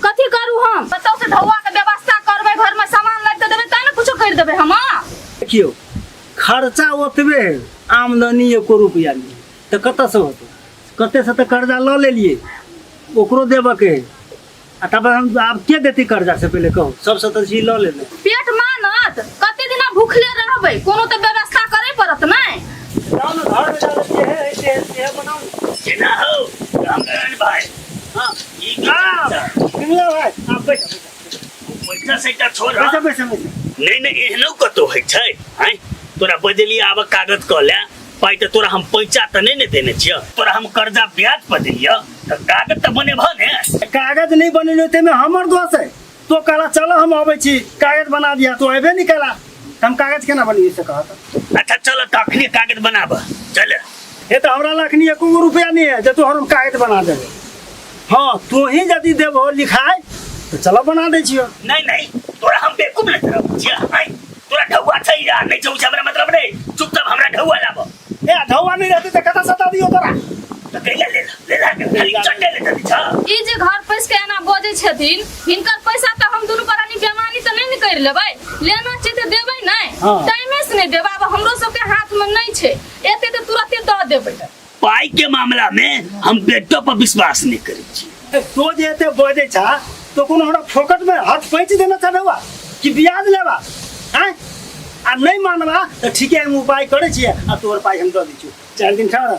कथी करू हम कतौ से ढौआ के व्यवस्था करबै घर में सामान लाबि कऽ देबै तैं ने कुछो करि देबै हम। देखियौ, खर्चा ओतबे है, आमदनी एको रुपया नहीं, तऽ कतऽसँ होतै? कतेसँ तऽ कर्जा लऽ लेलियै, ओकरो देबऽके है, आ तब हम आब के देतै कर्जा से पहिले कहू? सबसँ तऽ छी लऽ लेने। पेट मानत? कते दिना भूखले रहबै? कोनो तऽ व्यवस्था करै पड़त नै? जाउ ने घर में, जाउ, जे है से से बनाउ ने। केना हौ रामनारायण भाई? हाँ। ई की हाल? विमला भाई, आप बैठ। बैठा से एकटा छोड़। बैठ बैठ बैठ। नहीं नहीं, एहनो कतौ होइ छै? आँय, तोरा बजलियै आब कागज कऽ ले, पाइ तऽ तोरा हम पैसा तऽ नहि ने देने छियौ, तोरा हम कर्जा ब्याज पर देलियौ, तऽ कागज तऽ बनेबह ने। कागज नहीं बनेलो ताहिमे हमर दोष है? तो कहला चलो हम अबै छी कागज बना दिया, तो अयबे नहीं केला, तऽ हम कागज केना बनिए से कहत। अच्छा चल, तऽ अखने कागज बनाब चल। हे, तऽ हमरा लग अखनी एको गो रुपया नहीं है जे तू हम कागज बना देबे। हाँ, तू ही यदि देबहो लिखाय तऽ चलो बना दै छियौ। नहीं नहीं, तोरा हम बेवकूफ नहीं करब छियै। आँय, तोरा ढौआ छै या नहीं छौ से हमरा मतलब नहीं, चुपचाप हमरा ढौआ लाब। ए, ढौआ नहीं रहतै तऽ कतऽ सता दियौ तोरा? तऽ कैला ले ला, ले ला, खाली चट्टे ले चली छ। ई जे घर पैस के एना बजै छथिन, हिनकर पैसा तऽ हम दुनू प्राणी बेमानी तऽ नहि ने करि लेबै। लेना छै तऽ देबै नहि? हाँ। टाइमे से नहि देबै। आब हमरो सबके हाथ में नहि छै एते, तऽ तुरते दऽ देबै। पाई के मामला में हम बेटो पर विश्वास नहीं करै छी। ए, तो जे एते बजै छा तो कोनो हमरा फोकट में हाथ पैंच देना छा ढौआ कि ब्याज लेबा? आँय, आ नहीं मानबा तऽ ठीके, हम उपाय करै छियै आ तोहर पाइ हम दऽ दै छियौ। 4 दिन ठहर।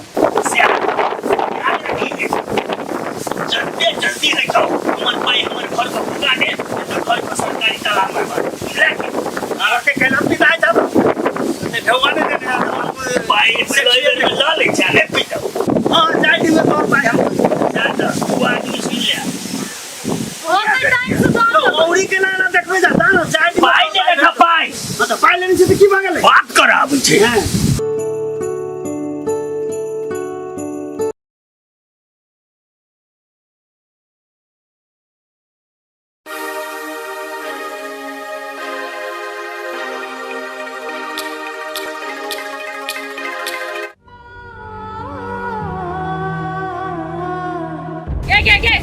जल्दी जल्दी है तो हमर पाई हमर घर पर पुगा दे, नहीं तो घर पर सरकारी ताला मारबा, बुझला कि? अहाँके कैला पिताइ छा तो ढौआ नहीं देने? पाई से लऽ लै छै, नहि पिटौ। हाँ, 4 दिन में तोहर पाइ हम जा तऽ तू आदमी सुनि ले। होतै टाइम से दऽ तो देबै। औरी केना एना देखबै जाता ने, 4 दिन पाइ लेने छऽ पाइ? हाँ, तऽ पाइ लेने छै तऽ की भऽ गेलै? बात करऽ आबै छै। हाँ। गे गे गे,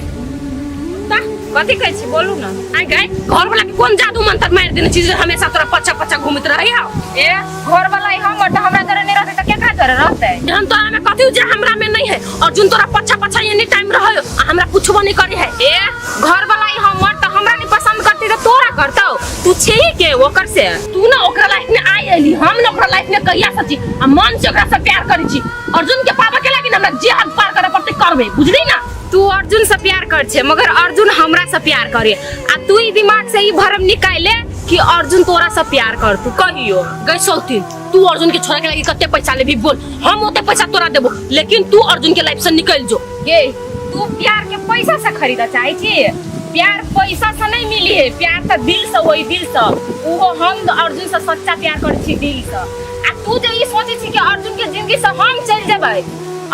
ता कथी कहै छी? बोलू ने। आइ गए, घर वाला के कोन जादू मंत्र मारि देने छी जे हमेशा तोरा पछा पछा घूमत रहे हौ? ए, घर वाला ही हमर, तऽ हमरा जरे नहि रहतै तऽ केकरा जरे रहतै? एहन तोरा में कथी जे हमरा में नहीं है? अर्जुन तोरा पछा पछा एनी टाइम रहे आ हमरा पूछबो नहीं करे है। ए, घर वाला ही हमर, तऽ हमरा नहीं पसंद करतै तऽ तोरा करतौ? तू छेही के ओकर से? तू ना ओकरा लाइफ में आई एली, हम ना ओकरा लाइफ में कहिया से छी आ मन से ओकरा से प्यार करै छी। अर्जुन के पाबे के लागी ना हमरा जे हद पार करे पड़तै करबे, बुझली ना? तू अर्जुन से प्यार कर छे, मगर अर्जुन हमरा से प्यार करे, आ तू ई दिमाग से ई भरम निकाले कि अर्जुन तोरा से प्यार कर तू कहियो। गई सौतीन, तू अर्जुन के छोड़े के लागी कते पैसा लेबी बोल, हम ओते पैसा तोरा देबो, लेकिन तू अर्जुन के लाइफ से निकल जो। गे, तू प्यार के पैसा से खरीदा चाहे छी? प्यार पैसा से नहीं मिली है, प्यार तो दिल से होई, दिल से। उहो हम अर्जुन से सच्चा प्यार करै छी दिल से, आ तू जे ई सोचै छी कि अर्जुन के जिंदगी से हम चलि जेबै,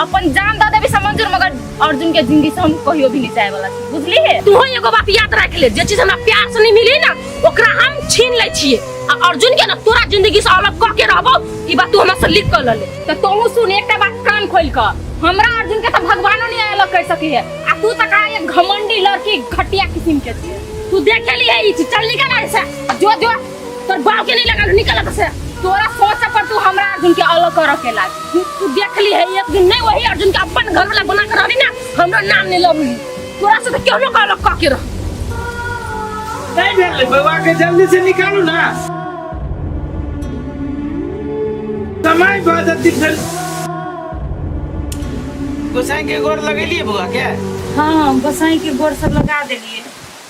अपन जान दऽ देबै से मंजूर, मगर अर्जुन के जिंदगी से हम कहियो भी नहीं जाए वाला छी, बुझली है? तू एगो बात याद रख ले, जे चीज हमरा प्यार से नहीं मिली ना ओकरा हम छीन लै छियै, आ अर्जुन के ना तोरा जिंदगी से अलग कऽ के रहबो, ई बात तू हमरा से लिख कऽ लऽ ले। तऽ तोहू सुन एकटा बात कान खोलि कऽ, हमरा अर्जुन के तऽ भगवानो नहीं अलग कर सकी है, आ तू तऽ कहा एक घमंडी लड़की घटिया किस्म के छियै। तू देखे ली है ई चीज, चल निकल ऐसे, जो जो तोर बाप के नहीं लगल, निकल एतऽ से। तोरा सोच पर तू हमरा अर्जुन के अलग करऽ के लाग। तू देख ली है, एक दिन नहीं वही अर्जुन के अपन घर वाला बना के रहली ना, हमरा नाम नहीं लबली, तोरा से तो केहनो के अलग कऽ के रह। नहीं भेलै बौआ के, जल्दी से निकालू ना, समय भऽ जल्दी फेर। गोसाई के गोर लगेलिए बौआ के? हाँ, गोसाई के गोर सब लगा देलिए।